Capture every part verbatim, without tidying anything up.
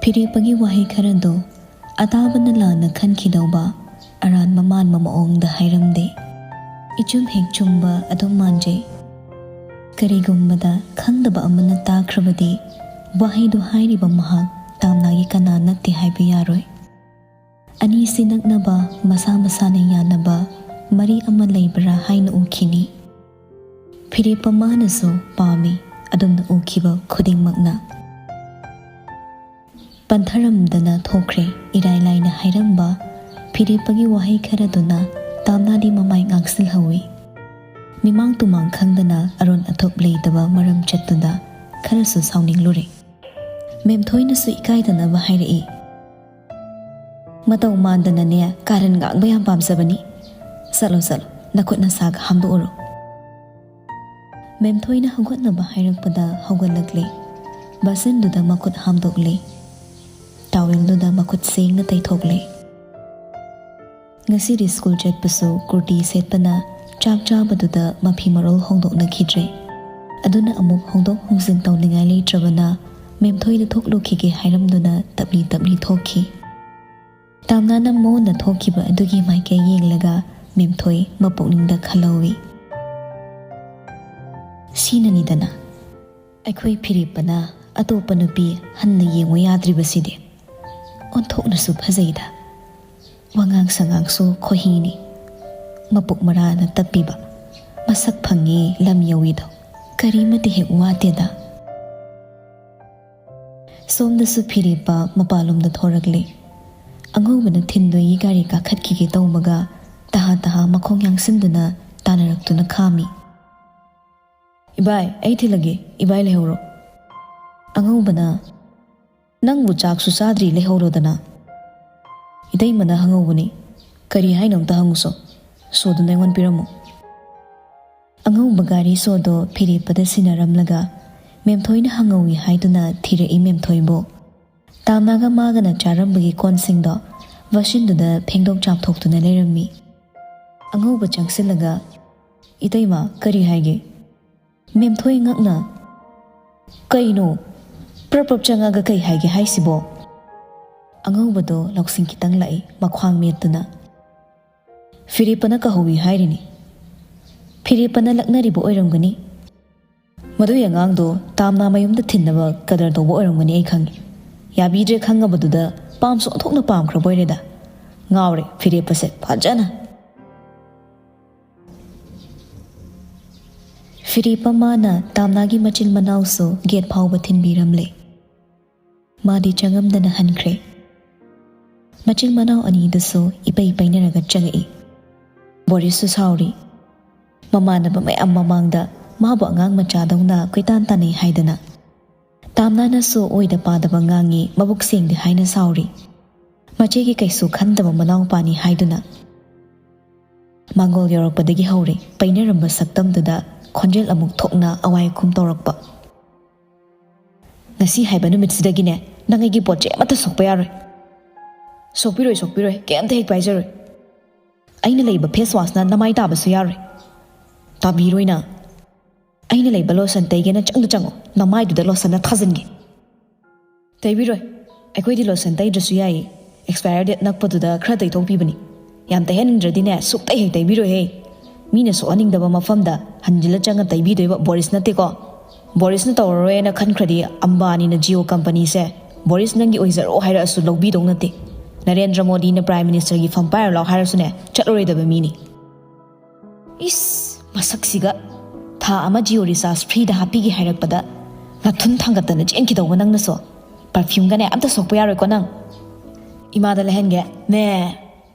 ꯐꯤꯔꯦꯞꯄꯒꯤ ꯋꯥꯍꯩ ꯈꯔꯗꯣ ꯑꯇꯥꯕꯅ ꯂꯥꯟꯅ ꯈꯟꯈꯤꯗꯧꯕ ꯑꯔꯥꯟꯕ ꯃꯥꯟꯕ ꯃꯑꯣꯡꯗ ꯍꯥꯏꯔꯝꯗꯦ꯫ ꯏꯆꯨꯝ ꯍꯦꯛ ꯆꯨꯝꯕ ꯑꯗꯨꯝ ꯃꯥꯟꯖꯩ꯫ ꯀꯔꯤꯒꯨꯝꯕꯗ ꯈꯪꯗꯕ ꯑꯃꯅ ꯇꯥꯈ꯭ꯔꯕꯗꯤ ꯋꯥꯍꯩꯗꯨ ꯍꯥꯏꯔꯤꯕ ꯃꯍꯥꯛ ꯇꯥꯝꯅꯥꯒꯤ ꯀꯅꯥ ꯅꯠꯇꯦ ꯍꯥꯏꯕ ꯌꯥꯔꯣꯏ꯫ ꯑꯅꯤꯁꯤ ꯅꯛꯅꯕ, ꯃꯁꯥ ꯃꯁꯥꯅ ꯌꯥꯅꯕ ꯃꯔꯤ ꯑꯃ ꯂꯩꯕ꯭ꯔꯥ ꯍꯥꯏꯅ ꯎꯈꯤꯅꯤ꯫ ꯐꯤꯔꯦꯞꯄ ꯃꯥꯅꯁꯨ ꯄꯥꯝꯃꯤ, ꯑꯗꯨꯝꯅ ꯎꯈꯤꯕ ꯈꯨꯗꯤꯡꯃꯛꯅ꯫ ꯄꯟꯊꯔꯝꯗꯅ ꯊꯣꯛꯈ꯭ꯔꯦ꯫ ꯏꯔꯥꯏ ꯂꯥꯏꯅ ꯍꯥꯏꯔꯝꯕ ꯐꯤꯔꯦꯞꯄꯒꯤ ꯋꯥꯍꯩ ꯈꯔꯗꯨꯅ ꯇꯥꯝꯅꯥꯗꯤ ꯃꯃꯥꯏ ꯉꯥꯛꯁꯤꯜꯍꯧꯏ꯫ ꯃꯤꯃꯥꯡ ꯇꯨꯃꯥꯡ ꯈꯪꯗꯅ ꯑꯔꯣꯟ ꯑꯊꯨꯞ ꯂꯩꯇꯕ ꯃꯔꯝ ꯆꯠꯇꯨꯗ ꯈꯔꯁꯨ ꯁꯥꯎꯅꯤꯡꯂꯨꯔꯦ꯫ ꯃꯦꯝꯊꯣꯏꯅꯁꯨ ꯏꯀꯥꯏꯗꯅꯕ ꯍꯥꯏꯔꯛꯏ, "ꯃꯇꯧ ꯃꯥꯟꯗꯅꯅꯦ ꯀꯥꯔꯟ ꯉꯥꯡꯕ ꯌꯥꯝ ꯄꯥꯝꯖꯕꯅꯤ꯫ ꯆꯠꯂꯣ ꯆꯠꯂꯣ, ꯅꯈꯨꯠ ꯅꯁꯥꯒ ꯍꯥꯝꯗꯣꯛꯎꯔꯣ꯫" ꯃꯦꯝꯊꯣꯏꯅ ꯍꯧꯒꯠꯅꯕ ꯍꯥꯏꯔꯛꯄꯗ ꯍꯧꯒꯠꯂꯛꯂꯦ꯫ ꯕꯥꯁꯤꯟꯗꯨꯗ ꯃꯈꯨꯠ ꯍꯥꯝꯗꯣꯛꯂꯦ꯫ ꯇꯥꯋꯦꯜꯗꯨꯗ ꯃꯈꯨꯠ ꯁꯦꯡꯅ ꯇꯩꯊꯣꯛꯂꯦ꯫ ꯉꯁꯤꯗꯤ ꯁ꯭ꯀꯨꯜ ꯆꯠꯄꯁꯨ ꯀꯨꯔꯇꯤ ꯁꯦꯠꯄꯅ ꯆꯥꯛ ꯆꯥꯕꯗꯨꯗ ꯃꯐꯤ ꯃꯔꯣꯜ ꯍꯣꯡꯗꯣꯛꯅꯈꯤꯗ꯭ꯔꯦ꯫ ꯑꯗꯨꯅ ꯑꯃꯨꯛ ꯍꯣꯡꯗꯣꯛ ꯍꯣꯡꯖꯤꯟ ꯇꯧꯅꯤꯡꯉꯥꯏ ꯂꯩꯇ꯭ꯔꯕꯅ ꯃꯦꯝꯊꯣꯏꯗ ꯊꯣꯛꯂꯨꯈꯤꯒꯦ ꯍꯥꯏꯔꯝꯗꯨꯅ ꯇꯞꯂꯤ ꯇꯞꯂꯤ ꯊꯣꯛꯈꯤ꯫ ꯇꯥꯝꯅꯥꯅ ꯃꯉꯣꯟꯗ ꯊꯣꯛꯈꯤꯕ ꯑꯗꯨꯒꯤ ꯃꯥꯏꯀꯩ ꯌꯦꯡꯂꯒ ꯃꯦꯝꯊꯣꯏ ꯃꯄꯨꯛꯅꯤꯡꯗ ꯈꯜꯍꯧꯏ, "ꯁꯤꯅꯅꯤꯗꯅ ꯑꯩꯈꯣꯏ ꯐꯤꯔꯦꯞꯄꯅ ꯑꯇꯣꯞꯄ ꯅꯨꯄꯤ ꯍꯟꯅ ꯌꯦꯡꯉꯨ ꯌꯥꯗ꯭ꯔꯤꯕꯁꯤꯗꯤ꯫ ꯑꯣꯟꯊꯣꯛꯅꯁꯨ ꯐꯖꯩꯗ꯫ ꯋꯥꯉꯥꯡ ꯁꯉꯥꯡꯁꯨ ꯈꯣꯏꯍꯤꯅꯤ꯫ ꯃꯄꯨꯛ ꯃꯔꯥꯅ ꯇꯞꯄꯤꯕ, ꯃꯁꯛ ꯐꯪꯉꯤ ꯂꯝ ꯌꯧꯏꯗꯣ ꯀꯔꯤꯃꯠꯇ ꯍꯦꯛ ꯋꯥꯠꯇꯦꯗ꯫" ꯁꯣꯝꯗꯁꯨ ꯐꯤꯔꯦꯞꯄ ꯃꯄꯥꯟꯂꯣꯝꯗ ꯊꯣꯔꯛꯂꯦ꯫ ꯑꯉꯧꯕꯅ ꯊꯤꯟꯗꯣꯏꯒꯤ ꯒꯥꯔꯤ ꯀꯥꯈꯠꯈꯤꯒꯦ ꯇꯧꯕꯒ ꯇꯍꯥ ꯇꯍꯥ ꯃꯈꯣꯡ ꯌꯥꯡꯁꯤꯟꯗꯨꯅ ꯇꯥꯟꯅꯔꯛꯇꯨꯅ ꯈꯥꯝꯃꯤ꯫ "ꯏꯕꯥꯏ, ꯑꯩ ꯊꯤꯜꯂꯒꯦ, ꯏꯕꯥꯏ ꯂꯩꯍꯧꯔꯣ꯫" ꯑꯉꯧꯕꯅ, "ꯅꯪꯕꯨ ꯆꯥꯛꯁꯨ ꯆꯥꯗ꯭ꯔꯤ, ꯂꯩꯍꯧꯔꯣꯗꯅ꯫" ꯏꯇꯩꯃꯅ ꯍꯪꯍꯧꯕꯅꯤ꯫ "ꯀꯔꯤ ꯍꯥꯏꯅꯣ ꯑꯝꯇ ꯍꯪꯉꯨꯁꯣ꯫ ꯁꯣꯗꯨꯅ ꯑꯩꯉꯣꯟꯗ ꯄꯤꯔꯝꯃꯣ꯫" ꯑꯉꯧꯕ ꯒꯥꯔꯤ ꯁꯣꯗꯣ ꯐꯤꯔꯦꯞꯄꯗ ꯁꯤꯟꯅꯔꯝꯂꯒ ꯃꯦꯝꯊꯣꯏꯅ ꯍꯪꯍꯧꯏ ꯍꯥꯏꯗꯨꯅ ꯊꯤꯔꯛꯏ ꯃꯦꯝꯊꯣꯏꯕꯨ꯫ ꯇꯥꯝꯅꯥꯒ ꯃꯥꯒꯅ ꯆꯥꯔꯝꯕꯒꯤ ꯀꯣꯟꯁꯤꯡꯗꯣ ꯋꯥꯁꯤꯟꯗꯨꯗ ꯐꯦꯡꯗꯣꯛ ꯆꯥꯝꯊꯣꯛꯇꯨꯅ ꯂꯩꯔꯝꯃꯤ꯫ ꯑꯉꯧꯕ ꯆꯪꯁꯤꯜꯂꯒ, "ꯏꯇꯩꯃ, ꯀꯔꯤ ꯍꯥꯏꯒꯦ?" ꯃꯦꯝꯊꯣꯏ ꯉꯛꯅ, "ꯀꯩꯅꯣ? ꯄ꯭ꯔꯞ ꯄ꯭ꯔꯞ ꯆꯪꯉꯒ ꯀꯩ ꯍꯥꯏꯒꯦ ꯍꯥꯏꯁꯤꯕꯣ?" ꯑꯉꯧꯕꯗꯣ ꯂꯧꯁꯤꯡ ꯈꯤꯇꯪ ꯂꯥꯛꯏ, ꯃꯈ꯭ꯋꯥꯡ ꯃꯦꯠꯇꯨꯅ꯫ "ꯐꯤꯔꯦꯞꯄꯅ ꯀꯧꯍꯧꯏ ꯍꯥꯏꯔꯤꯅꯤ꯫ ꯐꯤꯔꯦꯞꯄꯅ ꯂꯛꯅꯔꯤꯕ ꯑꯣꯏꯔꯝꯒꯅꯤ꯫ ꯃꯗꯨꯒꯤ ꯑꯉꯥꯡꯗꯣ ꯇꯥꯝꯅꯥ ꯃꯌꯨꯝꯗ ꯊꯤꯟꯅꯕ ꯀꯗꯔ ꯇꯧꯕ ꯑꯣꯏꯔꯝꯒꯅꯤ, ꯑꯩ ꯈꯪꯉꯤ꯫ ꯌꯥꯕꯤꯗ꯭ꯔꯦ ꯈꯪꯉꯕꯗꯨꯗ ꯄꯥꯝꯁꯨ ꯑꯣꯟꯊꯣꯛꯅ ꯄꯥꯝꯈ꯭ꯔꯕ ꯑꯣꯏꯔꯦꯗ꯫ ꯉꯥꯎꯔꯦ ꯐꯤꯔꯦꯞꯄꯁꯦ ꯐꯖꯅ"꯫ ꯐꯤꯔꯦꯞꯄ ꯃꯥꯅ ꯇꯥꯝꯅꯥꯒꯤ ꯃꯆꯤꯟ ꯃꯅꯥꯎꯁꯨ ꯒꯦꯠ ꯐꯥꯎꯕ ꯊꯤꯟꯕꯤꯔꯝꯂꯦ꯫ ꯃꯥꯗꯤ ꯆꯪꯉꯝꯗꯅ ꯍꯟꯈ꯭ꯔꯦ꯫ ꯃꯆꯤꯟ ꯃꯅꯥꯎ ꯑꯅꯤꯗꯨꯁꯨ ꯏꯄꯩ ꯄꯩꯅꯔꯒ ꯆꯪꯉꯛꯏ꯫ ꯕꯣꯔꯤꯁꯁꯨ ꯁꯥꯎꯔꯤ꯫ ꯃꯃꯥꯟꯅꯕ ꯃꯌꯥꯝ ꯃꯃꯥꯡꯗ ꯃꯥꯕꯨ ꯑꯉꯥꯡ ꯃꯆꯥꯗꯧꯅ ꯀꯣꯏꯇꯥꯟ ꯇꯥꯟꯅꯩ ꯍꯥꯏꯗꯅ꯫ ꯇꯥꯝꯅꯥꯅꯁꯨ ꯑꯣꯏꯗ ꯄꯥꯗꯕ ꯉꯥꯡꯉꯤ, ꯃꯕꯨꯛ ꯁꯦꯡꯗꯦ ꯍꯥꯏꯅ ꯁꯥꯎꯔꯤ꯫ ꯃꯆꯦꯒꯤ ꯀꯩꯁꯨ ꯈꯟꯗꯕ ꯃꯅꯥꯎꯄꯥꯅꯤ ꯍꯥꯏꯗꯨꯅ꯫ ꯃꯥꯡꯒꯣꯜ ꯌꯧꯔꯛꯄꯗꯒꯤ ꯍꯧꯔꯦ ꯄꯩꯅꯔꯝꯕ ꯁꯛꯇꯝꯗꯨꯗ ꯈꯣꯟꯖꯦꯜ ꯑꯃꯨꯛ ꯊꯣꯛꯅ ꯑꯋꯥꯏ ꯑꯈꯨꯝ ꯇꯧꯔꯛꯄ꯫ "ꯉꯁꯤ ꯍꯥꯏꯕ ꯅꯨꯃꯤꯠꯁꯤꯗꯒꯤꯅꯦ, ꯅꯪ ꯑꯩꯒꯤ ꯄꯣꯠ ꯆꯩ ꯑꯃꯠꯇ ꯁꯣꯛꯄ ꯌꯥꯔꯣꯏ꯫ ꯁꯣꯛꯄꯤꯔꯣꯏ, ꯁꯣꯛꯄꯤꯔꯣꯏ, ꯀꯩꯝꯇ ꯍꯦꯛ ꯄꯥꯏꯖꯔꯣꯏ꯫ ꯑꯩꯅ ꯂꯩꯕ ꯐꯦꯁ ꯋꯥꯁꯅ ꯅꯃꯥꯏ ꯇꯥꯕꯁꯨ ꯌꯥꯔꯣꯏ꯫ ꯇꯥꯕꯤꯔꯣꯏ ꯅꯪ꯫ ꯑꯩꯅ ꯂꯩꯕ ꯂꯣꯁꯟ ꯇꯩꯒꯦꯅ ꯆꯪꯗ ꯆꯪꯉꯣ, ꯅꯃꯥꯏꯗꯨꯗ ꯂꯣꯁꯟꯅ ꯊꯥꯖꯤꯟꯒꯦ"꯫ "ꯇꯩꯕꯤꯔꯣꯏ꯫ ꯑꯩꯈꯣꯏꯗꯤ ꯂꯣꯁꯟ ꯇꯩꯗ꯭ꯔꯁꯨ ꯌꯥꯏꯌꯦ꯫ ꯑꯦꯛꯁꯄꯥꯌꯔ ꯗꯦꯠ ꯅꯛꯄꯗꯨꯗ ꯈꯔ ꯇꯩꯊꯣꯛꯄꯤꯕꯅꯤ꯫ ꯌꯥꯝ ꯇꯩꯍꯟꯅꯤꯡꯗ꯭ꯔꯗꯤꯅꯦ, ꯁꯨꯛꯇꯩ ꯍꯦꯛ ꯇꯩꯕꯤꯔꯣꯏꯍꯦ꯫ ꯃꯤꯅ ꯁꯣꯛꯍꯟꯅꯤꯡꯗꯕ ꯃꯐꯝꯗ ꯍꯟꯖꯤꯜꯂ ꯆꯪꯉ ꯇꯩꯕꯤꯗꯣꯏꯕ ꯕꯣꯔꯤꯁ ꯅꯠꯇꯦꯀꯣ꯫ ꯕꯣꯔꯤꯁꯅ ꯇꯧꯔꯔꯣꯏꯅ ꯈꯟꯈ꯭ꯔꯗꯤ ꯑꯝꯕꯥꯅꯤꯅ ꯖꯤꯑꯣ ꯀꯝꯄꯅꯤꯁꯦ ꯕꯣꯔꯤꯁ ꯅꯪꯒꯤ ꯑꯣꯏꯖꯔꯣ ꯍꯥꯏꯔꯛꯑꯁꯨ ꯂꯧꯕꯤꯗꯧ ꯅꯠꯇꯦ꯫ ꯅꯔꯦꯟꯗ꯭ꯔ ꯃꯣꯗꯤꯅ ꯄ꯭ꯔꯥꯏꯝ ꯃꯤꯅꯤꯁꯇꯔꯒꯤ ꯐꯝ ꯄꯥꯏꯔ ꯂꯥꯎ ꯍꯥꯏꯔꯁꯨꯅꯦ, ꯆꯠꯂꯔꯣꯏꯗꯕ ꯃꯤꯅꯤ꯫ ꯏꯁ, ꯃꯁꯛꯁꯤꯒ! ꯊꯥ ꯑꯃ ꯖꯤꯑꯣ ꯔꯤꯆꯥꯔꯖ ꯐ꯭ꯔꯤꯗ ꯍꯥꯞꯄꯤꯒꯦ ꯍꯥꯏꯔꯛꯄꯗ ꯅꯊꯨꯟ ꯊꯥꯡꯒꯠꯇꯅ ꯆꯦꯟꯈꯤꯗꯧꯕ ꯅꯪꯅꯁꯨ꯫ ꯄꯔꯐ꯭ꯌꯨꯝꯒꯅꯦ ꯑꯝꯇ ꯁꯣꯛꯄ ꯌꯥꯔꯣꯏꯀꯣ ꯅꯪ꯫ ꯏꯃꯥꯗ ꯂꯩꯍꯟꯒꯦ꯫ ꯃꯦ꯫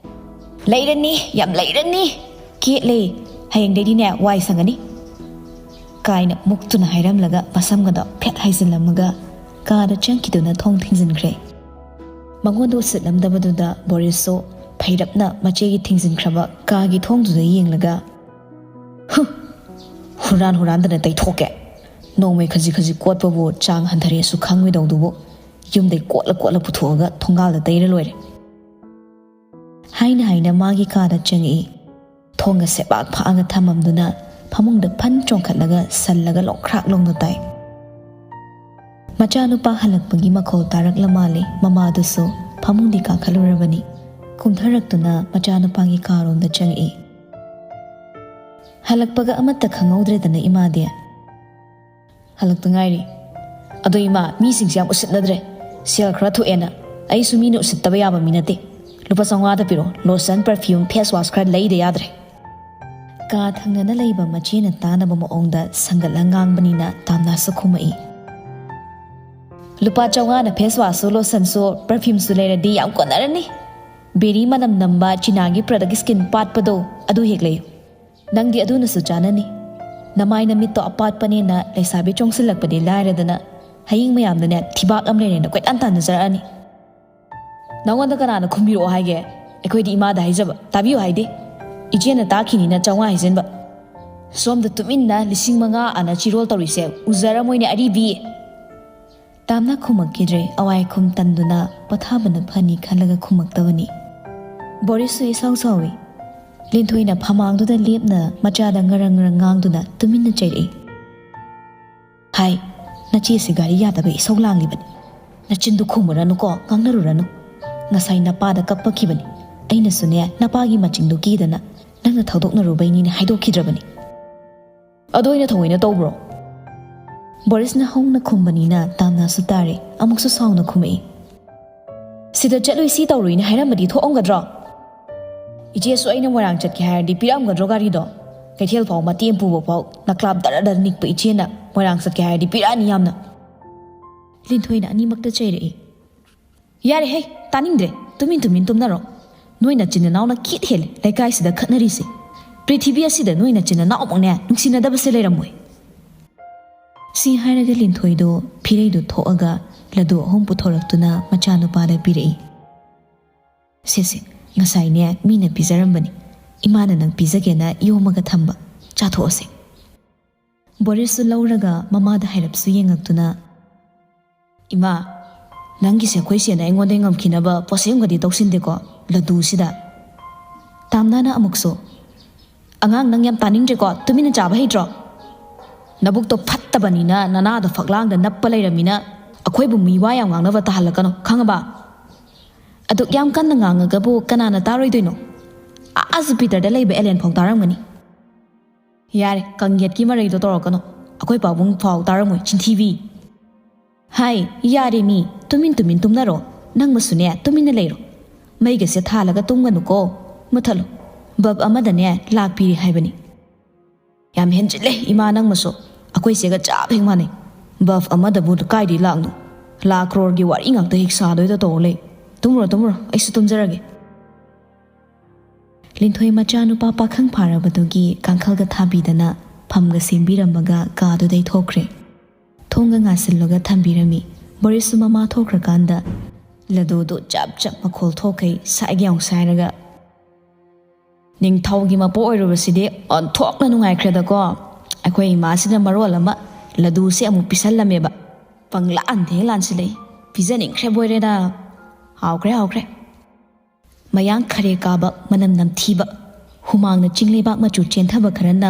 "ꯂꯩꯔꯅꯤ, ꯌꯥꯝ ꯂꯩꯔꯅꯤ꯫ ꯀꯦꯠꯂꯦ꯫ ꯍꯌꯦꯡꯗꯩꯗꯤꯅꯦ ꯋꯥꯏ ꯁꯪꯉꯅꯤ"꯫ ꯀꯥꯏꯅ ꯃꯨꯛꯇꯨꯅ ꯍꯥꯏꯔꯝꯂꯒ ꯃꯁꯝꯒꯗꯣ ꯐꯦꯠ ꯍꯥꯏꯖꯤꯜꯂꯝꯃꯒ ꯀꯥꯗ ꯆꯪꯈꯤꯗꯨꯅ ꯊꯣꯡ ꯊꯤꯡꯖꯤꯟꯈ꯭ꯔꯦ꯫ ꯃꯉꯣꯟꯗ ꯎꯁꯤꯠꯂꯝꯗꯕꯗꯨꯗ ꯕꯣꯔꯤꯁꯁꯨ ꯐꯩꯔꯞꯅ ꯃꯆꯦꯒꯤ ꯊꯤꯡꯖꯤꯟꯈ꯭ꯔꯕ ꯀꯥꯒꯤ ꯊꯣꯡꯗꯨꯗ ꯌꯦꯡꯂꯒ, "ꯍꯨ! ꯍꯨꯔꯥꯟ ꯍꯨꯔꯥꯟꯗꯅ ꯇꯩꯊꯣꯛꯀꯦ꯫ ꯅꯣꯡꯃꯩ ꯈꯖꯤꯛ ꯈꯖꯤꯛ ꯀꯣꯠꯄꯕꯨ ꯆꯥꯡ ꯍꯟꯊꯔꯦꯁꯨ ꯈꯪꯉꯣꯏꯗꯧꯗꯨꯕꯨ꯫ ꯌꯨꯝꯗꯩ ꯀꯣꯠꯂ ꯀꯣꯠꯂ ꯄꯨꯊꯣꯛꯑꯒ ꯊꯣꯡꯒꯥꯜꯗ ꯇꯩꯔ ꯂꯣꯏꯔꯦ"꯫ ꯍꯥꯏꯅ ꯍꯥꯏꯅ ꯃꯥꯒꯤ ꯀꯥꯗ ꯆꯪꯉꯛꯏ꯫ ꯊꯣꯡꯒ ꯁꯦꯕꯥꯛ ꯐꯥꯛꯑꯒ ꯊꯝꯃꯝꯗꯨꯅ ꯐꯃꯨꯡꯗ ꯐꯟ ꯆꯣꯡꯈꯠꯂꯒ ꯁꯜꯂꯒ ꯂꯣꯡꯈ꯭ꯔꯥꯛ ꯂꯣꯡꯅ ꯇꯥꯏ꯫ ꯃꯆꯥꯅꯨꯄꯥ ꯍꯜꯂꯛꯄꯒꯤ ꯃꯈꯣꯜ ꯇꯥꯔꯛꯂ ꯃꯥꯜꯂꯦ꯫ ꯃꯃꯥꯗꯨꯁꯨ ꯐꯃꯨꯡꯗꯤ ꯀꯥꯈꯠꯂꯨꯔꯕꯅꯤ꯫ ꯀꯨꯝꯊꯔꯛꯇꯨꯅ ꯃꯆꯥꯅꯨꯄꯥꯒꯤ ꯀꯥꯔꯣꯝꯗ ꯆꯪꯉꯛꯏ꯫ "ꯍꯜꯂꯛꯄꯒ ꯑꯃꯠꯇ ꯈꯪꯍꯧꯗ꯭ꯔꯦꯗꯅ ꯏꯃꯥꯗꯤ?" "ꯍꯜꯂꯛꯇ ꯉꯥꯏꯔꯤ꯫ ꯑꯗꯣ ꯏꯃꯥ, ꯃꯤꯁꯤꯡꯁꯦ ꯌꯥꯝ ꯎꯁꯤꯠꯅꯗ꯭ꯔꯦ꯫ ꯁꯦꯜ ꯈꯔ ꯊꯣꯛꯑꯦꯅ꯫ ꯑꯩꯁꯨ ꯃꯤꯅ ꯎꯁꯤꯠꯇꯕ ꯌꯥꯕ ꯃꯤ ꯅꯠꯇꯦ꯫ ꯂꯨꯄꯥ ꯆꯥꯝꯃꯉꯥꯗ ꯄꯤꯔꯛꯑꯣ, ꯂꯣꯁꯟ, ꯄꯔꯐ꯭ꯌꯨꯝ, ꯐꯦꯁ ꯋꯥꯁ ꯈꯔ ꯂꯩꯗ ꯌꯥꯗ꯭ꯔꯦ꯫" ꯀꯥ ꯊꯪꯅꯅ ꯂꯩꯕ ꯃꯆꯦꯅ ꯇꯥꯅꯕ ꯃꯑꯣꯡꯗ ꯁꯪꯒꯠꯂ ꯉꯥꯡꯕꯅꯤꯅ ꯇꯥꯝꯅꯥꯁꯨ ꯈꯨꯝꯃꯛꯏ꯫ "ꯂꯨꯄꯥ ꯆꯥꯝꯃꯉꯥꯅ ꯐꯦꯁ ꯋꯥꯁꯁꯨ, ꯂꯣꯁꯟꯁꯨ, ꯄꯔꯐ꯭ꯌꯨꯝꯁꯨ ꯂꯩꯔꯗꯤ ꯌꯥꯝ ꯀꯣꯟꯅꯔꯅꯤ꯫ ꯕꯦꯔꯤ ꯃꯅꯝ ꯅꯝꯕ ꯆꯤꯅꯥꯒꯤ ꯄ꯭ꯔꯗꯛ ꯁ꯭ꯀꯤꯟ ꯄꯥꯠꯄꯗꯣ, ꯑꯗꯨ ꯍꯦꯛ ꯂꯩꯌꯨ꯫ ꯅꯪꯗꯤ ꯑꯗꯨꯅꯁꯨ ꯆꯥꯅꯅꯤ꯫ ꯅꯃꯥꯏ ꯅꯃꯤꯠꯇꯣ ꯑꯄꯥꯠꯄꯅꯦꯅ ꯂꯩꯁꯥꯕꯤ ꯆꯣꯡꯁꯤꯜꯂꯛꯄꯗꯤ ꯂꯥꯏꯔꯗꯅ, ꯍꯌꯤꯡ ꯃꯌꯥꯝꯗꯅꯦ ꯊꯤꯕꯥꯛ ꯑꯃ ꯂꯩꯔꯦꯅ ꯀꯣꯏꯇꯥꯟ ꯇꯥꯟꯅꯖꯔꯛꯑꯅꯤ꯫" "ꯅꯉꯣꯟꯗ ꯀꯅꯥꯅ ꯈꯨꯝꯕꯤꯔꯛꯑꯣ ꯍꯥꯏꯒꯦ? ꯑꯩꯈꯣꯏꯗꯤ ꯏꯃꯥꯗ ꯍꯥꯏꯖꯕ꯫ ꯇꯥꯕꯤꯌꯨ ꯍꯥꯏꯗꯦ꯫ ꯏꯆꯦꯅ ꯇꯥꯛꯈꯤꯅꯤꯅ ꯆꯥꯝꯃꯉꯥ ꯍꯥꯏꯖꯤꯟꯕ꯫ ꯁꯣꯝꯗ ꯇꯨꯃꯤꯟꯅ ꯂꯤꯁꯤꯡ ꯃꯉꯥ ꯑꯅ ꯆꯤꯔꯣꯜ ꯇꯧꯔꯤꯁꯦ ꯎꯖꯔꯝꯃꯣꯏꯅꯦ, ꯑꯔꯤꯕꯤ!" ꯇꯥꯝꯅ ꯈꯨꯝꯃꯛꯈꯤꯗ꯭ꯔꯦ꯫ ꯑꯋꯥꯏ ꯈꯨꯝ ꯇꯟꯗꯨꯅ ꯄꯣꯊꯥꯕꯅ ꯐꯅꯤ ꯈꯜꯂꯒ ꯈꯨꯝꯃꯛꯇꯕꯅꯤ꯫ ꯕꯣꯔꯤꯁꯁꯨ ꯏꯁꯥꯎ ꯁꯥꯎꯏ꯫ ꯂꯤꯟꯊꯣꯏꯅ ꯐꯃꯥꯡꯗꯨꯗ ꯂꯦꯞꯅ ꯃꯆꯥꯗ ꯉꯔꯪ ꯉꯔꯪ ꯉꯥꯡꯗꯨꯅ ꯇꯨꯃꯤꯟꯅ ꯆꯩꯔꯛꯏ꯫ "ꯍꯥꯏ, ꯅꯆꯦꯁꯦ ꯒꯥꯔꯤ ꯌꯥꯗꯕ ꯏꯁꯧ ꯂꯥꯡꯂꯤꯕꯅꯤ꯫ ꯅꯆꯤꯟꯗꯨ ꯈꯨꯝꯃꯨꯔꯅꯨꯀꯣ, ꯉꯥꯡꯅꯔꯨꯔꯅꯨ꯫ ꯉꯁꯥꯏ ꯅꯄꯥꯗ ꯀꯞꯄꯛꯈꯤꯕꯅꯤ꯫ ꯑꯩꯅꯁꯨꯅꯦ, ꯅꯄꯥꯒꯤ ꯃꯆꯤꯡꯗꯨ ꯀꯤꯗꯅ ꯅꯪꯅ ꯊꯧꯗꯣꯛꯅꯔꯨꯕꯩꯅꯤꯅ ꯍꯥꯏꯗꯣꯛꯈꯤꯗ꯭ꯔꯕꯅꯤ꯫" "ꯑꯗꯣ ꯑꯩꯅ ꯊꯑꯣꯏꯅ ꯇꯧꯕ꯭ꯔꯣ?" ꯕꯣꯔꯤꯁꯅ ꯍꯧꯅ ꯈꯨꯝꯕꯅꯤꯅ ꯇꯥꯝꯅꯥꯁꯨ ꯇꯥꯔꯦ, ꯑꯃꯨꯛꯁꯨ ꯁꯥꯎꯅ ꯈꯨꯝꯃꯛꯏ꯫ "ꯁꯤꯗ ꯆꯠꯂꯨꯏ, ꯁꯤ ꯇꯧꯔꯨꯏꯅ ꯍꯥꯏꯔꯝꯕꯗꯤ ꯊꯣꯛꯑꯝꯒꯗ꯭ꯔꯣ? ꯏꯆꯦꯁꯨ ꯑꯩꯅ ꯃꯣꯏꯔꯥꯡ ꯆꯠꯀꯦ ꯍꯥꯏꯔꯗꯤ ꯄꯤꯔꯛꯑꯝꯒꯗ꯭ꯔꯣ ꯒꯥꯔꯤꯗꯣ? ꯀꯩꯊꯦꯜ ꯐꯥꯎ ꯃꯇꯦꯛ ꯑꯃ ꯄꯨꯕ ꯐꯥꯎ ꯅꯀ꯭ꯂꯥꯞ ꯗꯔ ꯗꯔ ꯅꯤꯛꯄ ꯏꯆꯦꯅ ꯃꯣꯏꯔꯥꯡ ꯆꯠꯀꯦ ꯍꯥꯏꯔꯗꯤ ꯄꯤꯔꯛꯑꯅꯤ ꯌꯥꯝꯅ꯫" ꯂꯤꯟꯊꯣꯏꯅ ꯑꯅꯤꯃꯛꯇ ꯆꯩꯔꯛꯏ꯫ "ꯌꯥꯔꯦꯍꯦ, ꯇꯥꯅꯤꯡꯗ꯭ꯔꯦ꯫ ꯇꯨꯃꯤꯟ ꯇꯨꯃꯤꯟ ꯇꯨꯝꯅꯔꯣ꯫ ꯅꯣꯏ ꯅꯆꯤꯟ ꯅꯅꯥꯎꯅ ꯈꯤꯠ ꯍꯦꯜꯂꯦ ꯂꯩꯀꯥꯏꯁꯤꯗ ꯈꯠꯅꯔꯤꯁꯦ꯫ ꯄ꯭ꯔꯤꯊꯤꯕꯤ ꯑꯁꯤꯗ ꯅꯣꯏ ꯅꯆꯤꯟ ꯅꯅꯥꯎꯃꯨꯛꯅꯦ ꯅꯨꯡꯁꯤꯅꯗꯕꯁꯦ ꯂꯩꯔꯝꯃꯣꯏ꯫" ꯁꯤ ꯍꯥꯏꯔꯒ ꯂꯤꯟꯊꯣꯏꯗꯣ ꯐꯤꯔꯩꯗꯨ ꯊꯣꯛꯑꯒ ꯂꯗꯨ ꯑꯍꯨꯝ ꯄꯨꯊꯣꯔꯛꯇꯨꯅ ꯃꯆꯥꯅꯨꯄꯥꯗ ꯄꯤꯔꯛꯏ꯫ "ꯁꯦ ꯁꯦ, ꯉꯁꯥꯏꯅꯦ ꯃꯤꯅ ꯄꯤꯖꯔꯝꯕꯅꯤ꯫ ꯏꯃꯥꯅ ꯅꯪ ꯄꯤꯖꯒꯦꯅ ꯌꯣꯝꯃꯒ ꯊꯝꯕ꯫ ꯆꯥꯊꯣꯛꯑꯁꯦ꯫" ꯕꯣꯔꯤꯁꯁꯨ ꯂꯧꯔꯒ ꯃꯃꯥꯗ ꯍꯥꯏꯔꯞꯁꯨ ꯌꯦꯡꯉꯛꯇꯨꯅ, "ꯏꯃꯥ, ꯅꯪꯒꯤꯁꯦ ꯑꯩꯈꯣꯏ ꯆꯦꯅ ꯑꯩꯉꯣꯟꯗ ꯉꯝꯈꯤꯅꯕ ꯄꯣꯠꯁꯦꯝꯒꯗꯤ ꯇꯧꯁꯤꯟꯗꯦꯀꯣ, ꯂꯗꯨꯁꯤꯗ?" ꯇꯥꯝꯅꯥꯅ ꯑꯃꯨꯛꯁꯨ, "ꯑꯉꯥꯡ, ꯅꯪ ꯌꯥꯝ ꯇꯥꯅꯤꯡꯗ꯭ꯔꯦꯀꯣ, ꯇꯨꯃꯤꯟꯅ ꯆꯥꯕ ꯍꯩꯇ꯭ꯔꯣ? ꯅꯕꯨꯛꯇꯣ ꯐꯠꯇꯕꯅꯤꯅ ꯅꯅꯥꯗꯣ ꯐꯛꯂꯥꯡꯗ ꯅꯞꯄ ꯂꯩꯔꯝꯃꯤꯅ ꯑꯩꯈꯣꯏꯕꯨ ꯃꯤ ꯋꯥ ꯌꯥꯝ ꯉꯥꯡꯅꯕ ꯇꯥꯍꯜꯂꯛꯀꯅꯨ, ꯈꯪꯉꯕ?" ꯑꯗꯨꯛ ꯌꯥꯝ ꯀꯟꯅ ꯉꯥꯡꯉꯒꯕꯨ ꯀꯅꯥꯅ ꯇꯥꯔꯣꯏꯗꯣꯏꯅꯣ? ꯑꯥ ꯖꯨꯄꯤꯇꯔꯗ ꯂꯩꯕ ꯑꯦꯂꯦꯟ ꯐꯥꯎ ꯇꯥꯔꯝꯒꯅꯤ꯫ ꯌꯥꯔꯦ, ꯀꯪꯌꯦꯠꯀꯤ ꯃꯔꯩꯗꯣ ꯇꯧꯔꯛꯀꯅꯨ꯫ ꯑꯩꯈꯣꯏ ꯄꯥꯕꯨꯡ ꯐꯥꯎ ꯇꯥꯔꯝꯃꯣꯏ, ꯆꯤꯟꯊꯤꯕꯤ꯫ ꯍꯥꯏ, ꯌꯥꯔꯦ ꯃꯤ, ꯇꯨꯃꯤꯟ ꯇꯨꯃꯤꯟ ꯇꯨꯝꯅꯔꯣ꯫ ꯅꯪꯃꯁꯨꯅꯦ, ꯇꯨꯃꯤꯟꯅ ꯂꯩꯔꯣ꯫ ꯃꯩꯒꯁꯦ ꯊꯥꯜꯂꯒ ꯇꯨꯝꯒꯅꯨꯀꯣ꯫ ꯃꯨꯠꯊꯠꯂꯨ꯫ ꯕꯜꯕ ꯑꯃꯗꯅꯦ ꯂꯥꯛ ꯄꯤꯔꯤ ꯍꯥꯏꯕꯅꯤ꯫ ꯌꯥꯝ ꯍꯦꯟꯖꯤꯜꯂꯦ ꯏꯃꯥ ꯅꯪꯃꯁꯨ꯫ ꯑꯩꯈꯣꯏ ꯆꯦꯒ ꯆꯞ ꯍꯦꯛ ꯃꯥꯟꯅꯩ꯫ ꯕꯜꯕ ꯑꯃꯗꯕꯨ ꯀꯥꯏꯗꯩ ꯂꯥꯛꯅꯣ? ꯂꯥꯛ ꯀ꯭ꯔꯣꯔꯒꯤ ꯋꯥꯔꯤ ꯉꯥꯛꯇ ꯍꯦꯛ ꯁꯥꯗꯣꯏꯗ ꯇꯧꯔ ꯂꯩ꯫ ꯇꯨꯝꯃꯨꯔꯣ, ꯇꯨꯝꯃꯨꯔꯣ, ꯑꯩꯁꯨ ꯇꯨꯝꯖꯔꯒꯦ꯫ ꯂꯤꯟꯊꯣꯏ ꯃꯆꯥꯅꯨꯄꯥ ꯄꯥꯈꯪ ꯐꯥꯔꯕꯗꯨꯒꯤ ꯀꯥꯡꯈꯜꯒ ꯊꯥꯕꯤꯗꯅ ꯐꯝꯒ ꯁꯦꯝꯕꯤꯔꯝꯃꯒ ꯀꯥꯗꯨꯗꯩ ꯊꯣꯛꯈ꯭ꯔꯦ꯫ ꯊꯣꯡꯒ ꯉꯥꯁꯤꯜꯂꯒ ꯊꯝꯕꯤꯔꯝꯃꯤ꯫ ꯕꯣꯔꯤꯁꯁꯨ ꯃꯃꯥ ꯊꯣꯛꯈ꯭ꯔꯀꯥꯟꯗ ꯂꯗꯨꯗꯨ ꯆꯞ ꯆꯞ ꯃꯈꯣꯜ ꯊꯣꯛꯈꯩ ꯁꯥꯏꯒ ꯌꯥꯎ ꯁꯥꯏꯔꯒ, "ꯅꯤꯡꯊꯧꯒꯤ ꯃꯄꯣ ꯑꯣꯏꯔꯨꯕꯁꯤꯗꯤ ꯑꯣꯟꯊꯣꯛꯅ ꯅꯨꯡꯉꯥꯏꯈ꯭ꯔꯦꯗꯀꯣ꯫ ꯑꯩꯈꯣꯏ ꯏꯃꯥꯁꯤꯅ ꯃꯔꯣꯜ ꯑꯃ ꯂꯗꯨꯁꯦ ꯑꯃꯨꯛ ꯄꯤꯁꯜꯂꯝꯃꯦꯕ꯫ ꯄꯪꯂꯥꯟꯗ ꯍꯦꯛ ꯂꯥꯟꯁꯤꯜꯂꯛꯏ꯫ ꯄꯤꯖꯅꯤꯡꯈ꯭ꯔꯦ ꯕꯣꯏꯔꯦꯗ꯫ ꯍꯥꯎꯈ꯭ꯔꯦ, ꯍꯥꯎꯈ꯭ꯔꯦ꯫" ꯃꯌꯥꯡ ꯈꯔꯦ ꯀꯥꯕ, ꯃꯅꯝ ꯅꯝꯊꯤꯕ, ꯍꯨꯃꯥꯡꯅ ꯆꯤꯡ ꯂꯩꯕꯥꯛ ꯃꯆꯨ ꯆꯦꯟꯊꯕ ꯈꯔꯅ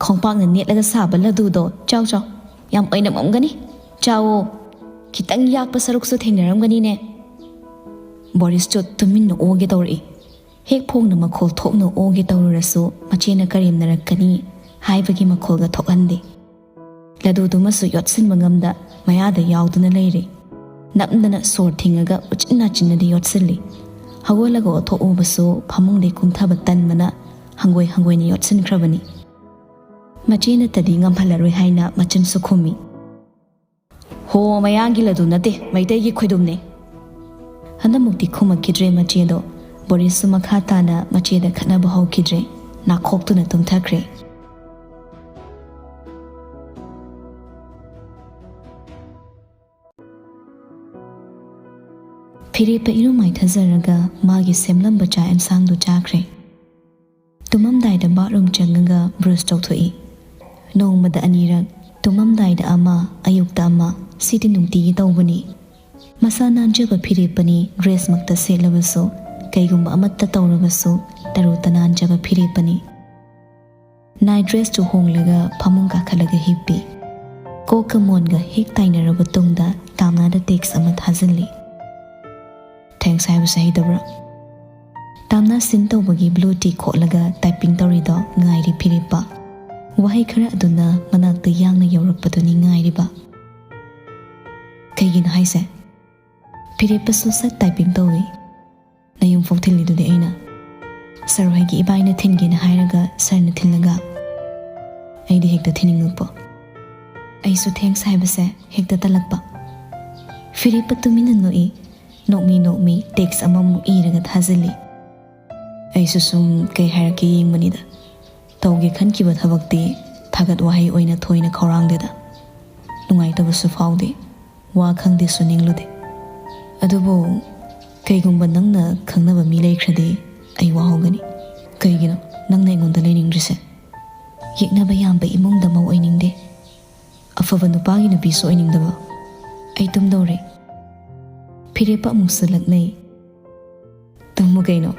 ꯈꯣꯡꯄꯥꯛꯅ ꯅꯦꯠꯂꯒ ꯁꯥꯕ ꯂꯗꯨꯗꯣ ꯆꯥꯎ ꯆꯥꯎ꯫ ꯌꯥꯝ ꯑꯣꯏꯅꯝꯃꯝꯒꯅꯤ꯫ ꯆꯥꯎꯋꯣ꯫ ꯈꯤꯇꯪ ꯌꯥꯛꯄ ꯁꯔꯨꯛꯁꯨ ꯊꯦꯡꯅꯔꯝꯒꯅꯤꯅꯦ꯫ ꯕꯣꯔꯤꯁꯇꯨ ꯇꯨꯃꯤꯟꯅ ꯑꯣꯒꯦ ꯇꯧꯔꯛꯏ꯫ ꯍꯦꯛ ꯐꯣꯡꯅ ꯃꯈꯣꯜ ꯊꯣꯛꯅ ꯑꯣꯒꯦ ꯇꯧꯔꯨꯔꯁꯨ ꯃꯆꯦꯅ ꯀꯔꯦꯝꯅꯔꯛꯀꯅꯤ ꯍꯥꯏꯕꯒꯤ ꯃꯈꯣꯜꯒ ꯊꯣꯛꯍꯟꯗꯦ꯫ ꯂꯗꯨꯗꯨꯃꯁꯨ ꯌꯣꯠꯁꯤꯟꯕ ꯉꯝꯗ ꯃꯌꯥꯗ ꯌꯥꯎꯗꯨꯅ ꯂꯩꯔꯦ꯫ ꯅꯝꯗꯅ ꯁꯣꯔ ꯊꯤꯡꯉꯒ ꯎꯆꯤꯟ ꯅꯥꯆꯤꯟꯅꯗꯤ ꯌꯣꯠꯁꯤꯜꯂꯤ꯫ ꯍꯧꯒꯠꯂꯒ ꯑꯣꯠꯊꯣꯛꯎꯕꯁꯨ ꯐꯃꯨꯡꯗꯩ ꯀꯨꯝꯊꯕ ꯇꯟꯕꯅ ꯍꯪꯒꯣꯏ ꯍꯪꯒꯣꯏꯅ ꯌꯣꯠꯁꯤꯟꯈ꯭ꯔꯕꯅꯤ꯫ ꯃꯆꯦ ꯅꯠꯇꯗꯤ ꯉꯝꯍꯜꯂꯔꯣꯏ ꯍꯥꯏꯅ ꯃꯆꯤꯟꯁꯨ ꯈꯨꯝꯃꯤ꯫ "ꯍꯣ, ꯃꯌꯥꯡꯒꯤ ꯂꯗꯨ ꯅꯠꯇꯦ, ꯃꯩꯇꯩꯒꯤ ꯈꯣꯏꯗꯨꯝꯅꯦ꯫" ꯍꯟꯗꯛꯃꯨꯛꯇꯤ ꯈꯨꯝꯃꯛꯈꯤꯗ꯭ꯔꯦ ꯃꯆꯦꯗꯣ꯫ ꯕꯣꯔꯤꯁꯁꯨ ꯃꯈꯥ ꯇꯥꯅ ꯃꯆꯦꯗ ꯈꯠꯅꯕ ꯍꯧꯈꯤꯗ꯭ꯔꯦ꯫ ꯅꯥꯈꯣꯛꯇꯨꯅ ꯇꯨꯝꯊꯈ꯭ꯔꯦ꯫ ꯐꯤꯔꯦꯞꯄ ꯏꯔꯨ ꯃꯥꯏꯊꯖꯔꯒ ꯃꯥꯒꯤ ꯁꯦꯝꯂꯝꯕ ꯆꯥꯛ ꯑꯦꯟꯁꯥꯡꯗꯨ ꯆꯥꯈ꯭ꯔꯦ꯫ ꯇꯨꯝꯃꯝꯗꯥꯏꯗ ꯕꯥꯠꯔꯨꯝ ꯆꯪꯉꯒ ꯕ꯭ꯔꯁ ꯇꯧꯊꯣꯛꯏ꯫ ꯅꯣꯡꯃꯗ ꯑꯅꯤꯔꯛ, ꯇꯨꯝꯃꯝꯗꯥꯏꯗ ꯑꯃ, ꯑꯌꯨꯛꯇ ꯑꯃ, ꯁꯤꯗꯤ ꯅꯨꯡꯇꯤꯒꯤ ꯇꯧꯕꯅꯤ꯫ ꯃꯁꯥ ꯅꯥꯟꯖꯕ ꯐꯤꯔꯦꯞꯄꯅꯤ, ꯗ꯭ꯔꯦꯁꯃꯛꯇ ꯁꯦꯠꯂꯕꯁꯨ, ꯀꯩꯒꯨꯝꯕ ꯑꯃꯠꯇ ꯇꯧꯔꯕꯁꯨ, ꯇꯔꯨ ꯇꯅꯥꯟꯖꯕ ꯐꯤꯔꯦꯞꯄꯅꯤ꯫ ꯅꯥꯏꯠ ꯗ꯭ꯔꯦꯁꯇꯨ ꯍꯣꯡꯂꯒ ꯐꯃꯨꯡ ꯀꯥꯈꯠꯂꯒ ꯍꯤꯞꯄꯤ꯫ ꯀꯣꯛꯀ ꯃꯣꯟꯒ ꯍꯦꯛ ꯇꯥꯏꯅꯔꯕ ꯇꯨꯡꯗ ꯇꯥꯝꯅꯥꯗ ꯇꯦꯛꯁ ꯑꯃ ꯊꯥꯖꯤꯜꯂꯤ꯫ ꯇꯦꯡꯁ ꯍꯥꯏꯕꯁꯦ ꯍꯩꯇꯕ꯭ꯔꯥ? ꯇꯥꯝꯅ ꯁꯤꯟ ꯇꯧꯕꯒꯤ ꯕ꯭ꯂꯨ ꯇꯤꯛ ꯈꯣꯠꯂꯒ ꯇꯥꯏꯄꯤꯡ ꯇꯧꯔꯤꯗꯣ ꯉꯥꯏꯔꯤ ꯐꯤꯔꯦꯞꯄ꯫ ꯋꯥꯍꯩ ꯈꯔ ꯑꯗꯨꯅ ꯃꯅꯥꯛꯇ ꯌꯥꯡꯅ ꯌꯧꯔꯛꯄꯗꯨꯅꯤ ꯉꯥꯏꯔꯤꯕ꯫ "ꯀꯩꯒꯤꯅꯣ ꯍꯥꯏꯁꯦ?" "ꯐꯤꯔꯦꯞꯄꯁꯨ ꯁꯠ ꯇꯥꯏꯄꯤꯡ ꯇꯧꯏ꯫ ꯅꯌꯨꯝꯐꯥꯎ ꯊꯤꯜꯂꯤꯗꯨꯗꯤ ꯑꯩꯅ꯫ ꯁꯔ ꯍꯣꯏꯒꯤ ꯏꯕꯥꯏꯅ ꯊꯤꯟꯒꯦꯅ ꯍꯥꯏꯔꯒ ꯁꯔꯅ ꯊꯤꯜꯂꯒ ꯑꯩꯗꯤ ꯍꯦꯛꯇ ꯊꯤꯅꯤꯡꯉꯛꯄ꯫ ꯑꯩꯁꯨ ꯊꯦꯡꯁ ꯍꯥꯏꯕꯁꯦ ꯍꯦꯛꯇ ꯇꯜꯂꯛꯄ꯫ ꯐꯤꯔꯦꯞꯄ ꯇꯨꯃꯤꯟꯅ ꯅꯣꯛꯏ꯫ ꯅꯣꯛꯃꯤ ꯅꯣꯛꯃꯤ ꯇꯦꯛꯁ ꯑꯃꯃꯨꯛ ꯏꯔꯒ ꯊꯥꯖꯤꯜꯂꯤ꯫ ꯑꯩꯁꯨ ꯁꯨꯝ ꯀꯩ ꯍꯥꯏꯔꯛꯀꯦ ꯌꯦꯡꯕꯅꯤꯗ꯫ ꯇꯧꯒꯦ ꯈꯟꯈꯤꯕ ꯊꯕꯛꯇꯤ ꯊꯥꯒꯠ ꯋꯥꯍꯩ ꯑꯣꯏꯅ ꯊꯣꯏꯅ ꯈꯧꯔꯥꯡꯗꯦꯗ꯫ ꯅꯨꯡꯉꯥꯏꯇꯕꯁꯨ ꯐꯥꯎꯗꯦ꯫ ꯋꯥ ꯈꯪꯗꯦꯁꯨ ꯅꯤꯡꯂꯨꯗꯦ꯫ ꯑꯗꯨꯕꯨ ꯀꯩꯒꯨꯝꯕ ꯅꯪꯅ ꯈꯪꯅꯕ ꯃꯤ ꯂꯩꯈ꯭ꯔꯗꯤ ꯑꯩ ꯋꯥꯍꯧꯒꯅꯤ꯫ "ꯀꯩꯒꯤꯅꯣ ꯅꯪꯅ ꯑꯩꯉꯣꯟꯗ ꯂꯩꯅꯤꯡꯗ꯭ꯔꯤꯁꯦ?" "ꯌꯦꯛꯅꯕ ꯌꯥꯝꯕ ꯏꯃꯨꯡꯗ ꯃꯧ ꯑꯣꯏꯅꯤꯡꯗꯦ꯫ ꯑꯐꯕ ꯅꯨꯄꯥꯒꯤ ꯅꯨꯄꯤꯁꯨ ꯑꯣꯏꯅꯤꯡꯗꯕ꯫ ꯑꯩ ꯇꯨꯝꯗꯧꯔꯦ꯫" ꯐꯤꯔꯦꯞꯄ ꯑꯃꯨꯛꯁꯨ ꯂꯛꯅꯩ꯫ "ꯇꯨꯝꯃꯨ ꯀꯩꯅꯣ꯫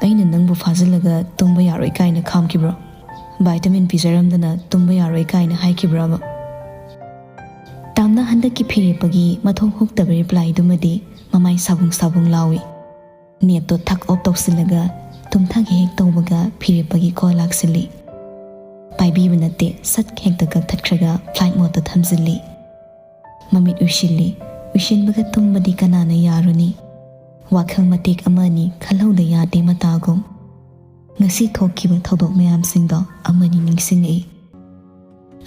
ꯑꯩꯅ ꯅꯪꯕꯨ ꯐꯥꯖꯤꯜꯂꯒ ꯇꯨꯝꯕ ꯌꯥꯔꯣꯏ ꯀꯥꯏꯅ ꯈꯥꯝꯈꯤꯕ꯭ꯔꯣ? ꯚꯥꯏꯇꯥꯃꯤꯟ ꯄꯤꯖꯔꯝꯗꯅ ꯇꯨꯝꯕ ꯌꯥꯔꯣꯏ ꯀꯥꯏꯅ ꯍꯥꯏꯈꯤꯕ꯭ꯔꯕ?" ꯇꯥꯝꯅ ꯍꯟꯗꯛꯀꯤ ꯐꯤꯔꯦꯞꯄꯒꯤ ꯃꯊꯣꯡ ꯍꯨꯛꯇꯕ ꯔꯤꯄ꯭ꯂꯥꯏꯗꯨꯃꯗꯤ ꯃꯃꯥꯏ ꯁꯥꯕꯨꯡ ꯁꯥꯕꯨꯡ ꯂꯥꯎꯏ꯫ ꯅꯦꯠꯇꯣ ꯊꯛ ꯑꯣꯞ ꯇꯧꯁꯤꯜꯂꯒ ꯇꯨꯝꯊꯒꯦ ꯍꯦꯛ ꯇꯧꯕꯒ ꯐꯤꯔꯦꯞꯄꯒꯤ ꯀꯣꯜ ꯂꯥꯛꯁꯤꯜꯂꯤ꯫ ꯄꯥꯏꯕꯤꯕ ꯅꯠꯇꯦ, ꯁꯠ ꯍꯦꯛꯇ ꯀꯛꯊꯠꯈ꯭ꯔꯒ ꯐ꯭ꯂꯥꯏꯠ ꯃꯣꯗꯇ ꯊꯝꯖꯤꯜꯂꯤ꯫ ꯃꯃꯤꯠ ꯎꯏꯁꯤꯜꯂꯤ꯫ ꯎꯏꯁꯤꯟꯕꯒ ꯇꯨꯝꯕꯗꯤ ꯀꯅꯥꯅ ꯌꯥꯔꯨꯅꯤ? ꯋꯥꯈꯜ ꯃꯇꯦꯛ ꯑꯃ ꯑꯅꯤ ꯈꯜꯍꯧꯗ ꯌꯥꯗꯦ ꯃꯇꯥꯒꯨꯝ꯫ ꯉꯁꯤ ꯊꯣꯛꯈꯤꯕ ꯊꯧꯗꯣꯛ ꯃꯌꯥꯝꯁꯤꯡꯗꯣ ꯑꯃꯅꯤ ꯅꯤꯡꯁꯤꯡꯉꯛꯏ꯫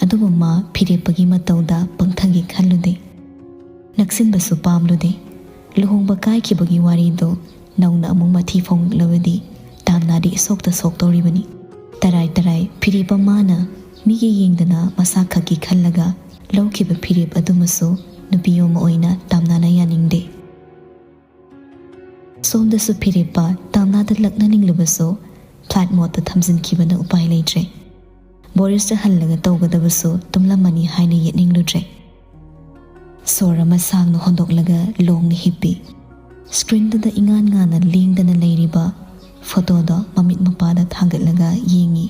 ꯑꯗꯨꯕꯨ ꯃꯥ ꯐꯤꯔꯦꯞꯄꯒꯤ ꯃꯇꯧꯗ ꯄꯪꯊꯒꯦ ꯈꯜꯂꯨꯗꯦ꯫ ꯅꯛꯁꯤꯟꯕꯁꯨ ꯄꯥꯝꯂꯨꯗꯦ꯫ ꯂꯨꯍꯣꯡꯕ ꯀꯥꯏꯈꯤꯕꯒꯤ ꯋꯥꯔꯤꯗꯣ ꯅꯧꯅ ꯑꯃꯨꯛ ꯃꯊꯤ ꯐꯣꯡꯂꯛꯂꯕꯗꯤ ꯇꯥꯝꯅꯥꯗꯤ ꯏꯁꯣꯛꯇ ꯁꯣꯛꯇꯧꯔꯤꯕꯅꯤ꯫ ꯇꯔꯥꯏ ꯇꯔꯥꯏ ꯐꯤꯔꯦꯞ ꯑꯃꯅ ꯃꯤꯒꯤ ꯌꯦꯡꯗꯅ ꯃꯁꯥ ꯈꯛꯀꯤ ꯈꯜꯂꯒ ꯂꯧꯈꯤꯕ ꯐꯤꯔꯦꯞ ꯑꯗꯨꯃꯁꯨ ꯅꯨꯄꯤ ꯑꯃ ꯑꯣꯏꯅ ꯇꯥꯝꯅꯥꯅ ꯌꯥꯅꯤꯡꯗꯦ꯫ ꯁꯣꯝꯗꯁꯨ ꯐꯤꯔꯦꯞꯄ ꯇꯥꯝꯅꯥꯗ ꯂꯛꯅꯅꯤꯡꯂꯕꯁꯨ ꯐ꯭ꯂꯥꯏꯠ ꯃꯣꯗꯇ ꯊꯝꯖꯤꯟꯈꯤꯕꯅ ꯎꯄꯥꯏ ꯂꯩꯇ꯭ꯔꯦ꯫ ꯕꯣꯔꯤꯁꯇ ꯍꯜꯂꯒ ꯇꯧꯒꯗꯕꯁꯨ ꯇꯨꯝꯂꯝꯃꯅꯤ ꯍꯥꯏꯅ ꯌꯦꯠꯅꯤꯡꯂꯨꯗ꯭ꯔꯦ꯫ ꯁꯣꯔ ꯑꯃ ꯁꯥꯡꯅ ꯍꯣꯟꯗꯣꯛꯂꯒ ꯂꯣꯡꯅ ꯍꯤꯞꯄꯤ꯫ ꯁ꯭ꯀ꯭ꯔꯤꯟꯗꯨꯗ ꯏꯉꯥꯟ ꯉꯥꯟꯅ ꯂꯦꯡꯗꯅ ꯂꯩꯔꯤꯕ ꯐꯣꯇꯣꯗꯣ ꯃꯃꯤꯠ ꯃꯄꯥꯗ ꯊꯥꯡꯒꯠꯂꯒ ꯌꯦꯡꯉꯤ꯫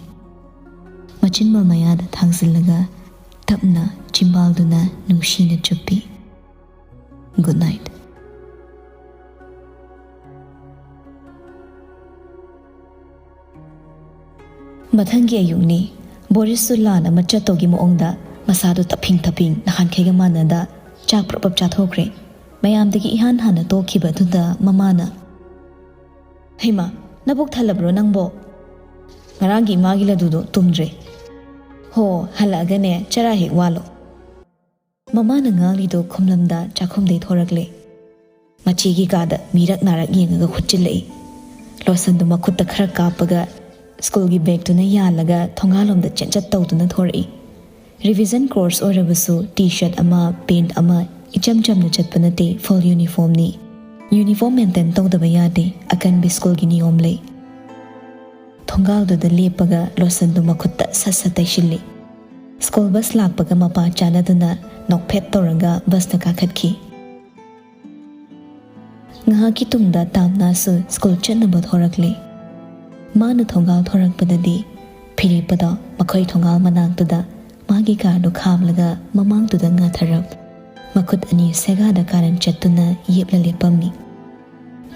ꯃꯆꯤꯟꯕꯥꯜ ꯃꯌꯥꯗ ꯊꯥꯡꯖꯤꯜꯂꯒ ꯇꯞꯅ ꯆꯤꯝꯕꯥꯜꯗꯨꯅ ꯅꯨꯡꯁꯤꯅ ꯆꯨꯞꯄꯤ꯫ Good night. ꯃꯊꯪꯒꯤ ꯑꯌꯨꯛꯅꯤ꯫ ꯕꯣꯔꯤꯁꯁꯨ ꯂꯥꯟ ꯑꯃ ꯆꯠꯇꯧꯒꯤ ꯃꯑꯣꯡꯗ ꯃꯁꯥꯗꯨ ꯇꯞꯐꯤꯡ ꯇꯞꯐꯤꯡ, ꯅꯍꯥꯟꯈꯩꯒ ꯃꯥꯟꯅꯗ ꯆꯥꯛ ꯄ꯭ꯔꯞ ꯄ꯭ꯔꯞ ꯆꯥꯊꯣꯛꯈ꯭ꯔꯦ꯫ ꯃꯌꯥꯝꯗꯒꯤ ꯏꯍꯥꯟ ꯍꯥꯟꯅ ꯇꯣꯛꯈꯤꯕꯗꯨꯗ ꯃꯃꯥꯅ, "ꯍꯩꯃꯥ, ꯅꯕꯨꯛ ꯊꯜꯂꯕ꯭ꯔꯣ ꯅꯪꯕꯣ? ꯉꯔꯥꯡꯒꯤ ꯏꯃꯥꯒꯤ ꯂꯗꯨꯗꯣ ꯇꯨꯝꯗ꯭ꯔꯦ꯫ ꯍꯣ, ꯍꯜꯂꯛꯑꯒꯅꯦ ꯆꯔꯥ ꯍꯦꯛ ꯋꯥꯜꯂꯣ"꯫ ꯃꯃꯥꯅ ꯉꯥꯡꯂꯤꯗꯣ ꯈꯨꯝꯂꯝꯗ ꯆꯥꯛꯈꯨꯝꯗꯩ ꯊꯣꯔꯛꯂꯦ꯫ ꯃꯆꯦꯒꯤ ꯀꯥꯗ ꯃꯤꯔꯛ ꯅꯥꯔꯛ ꯌꯦꯡꯉꯒ ꯈꯨꯠꯆꯤꯜꯂꯛꯏ꯫ ꯂꯣꯁꯟꯗꯨ ꯃꯈꯨꯠꯇ ꯈꯔ ꯀꯥꯞꯄꯒ ꯁ꯭ꯀꯨꯜꯒꯤ ꯕꯦꯒꯇꯨꯅ ꯌꯥꯜꯂꯒ ꯊꯣꯡꯒꯥꯜꯂꯣꯝꯗ ꯆꯦꯟꯆꯠ ꯇꯧꯗꯨꯅ ꯊꯣꯔꯛꯏ꯫ ꯔꯤꯚꯤꯖꯟ ꯀꯣꯔꯁ ꯑꯣꯏꯔꯕꯁꯨ ꯇꯤ ꯁꯔꯠ ꯑꯃ, ꯄꯦꯟꯠ ꯑꯃ, ꯏꯆꯝ ꯆꯝꯅ ꯆꯠꯄ ꯅꯠꯇꯦ, ꯐꯨꯜ ꯌꯨꯅꯤꯐꯣꯔꯝꯅꯤ꯫ ꯌꯨꯅꯤꯐꯣꯔꯝ ꯃꯦꯟꯇꯦꯟ ꯇꯧꯗꯕ ꯌꯥꯗꯦ, ꯑꯀꯟꯕꯤ ꯁ꯭ꯀꯨꯜꯒꯤ ꯅꯤꯌꯣꯝ ꯂꯩ꯫ ꯊꯣꯡꯒꯥꯜꯗꯨꯗ ꯂꯦꯞꯄꯒ ꯂꯣꯁꯟꯗꯨ ꯃꯈꯨꯠꯇ ꯁꯠ ꯁꯠ ꯇꯩꯁꯤꯜꯂꯤ꯫ ꯁ꯭ꯀꯨꯜ ꯕꯁ ꯂꯥꯛꯄꯒ ꯃꯄꯥ ꯆꯥꯟꯅꯗꯨꯅ ꯅꯣꯛꯐꯦꯠ ꯇꯧꯔꯒ ꯕꯁꯇ ꯀꯥꯈꯠꯈꯤ꯫ ꯉꯥꯏꯍꯥꯛꯀꯤ ꯇꯨꯡꯗ ꯇꯥꯝꯅꯥꯁꯨ ꯁ꯭ꯀꯨꯜ ꯆꯠꯅꯕ ꯊꯣꯔꯛꯂꯦ꯫ ꯃꯥꯅ ꯊꯣꯡꯒꯥꯜ ꯊꯣꯔꯛꯄꯗꯗꯤ ꯐꯤꯔꯦꯞꯄꯗꯣ ꯃꯈꯣꯏ ꯊꯣꯡꯒꯥꯜ ꯃꯅꯥꯛꯇꯨꯗ ꯃꯥꯒꯤ ꯀꯥꯔꯗꯨ ꯈꯥꯝꯂꯒ ꯃꯃꯥꯡꯗꯨꯗ ꯉꯥꯊꯔꯞ ꯃꯈꯨꯠ ꯑꯅꯤ ꯁꯦꯒꯥꯗ ꯀꯥꯔꯟ ꯆꯠꯇꯨꯅ ꯌꯦꯞꯂ ꯂꯦꯞꯄꯝꯃꯤ꯫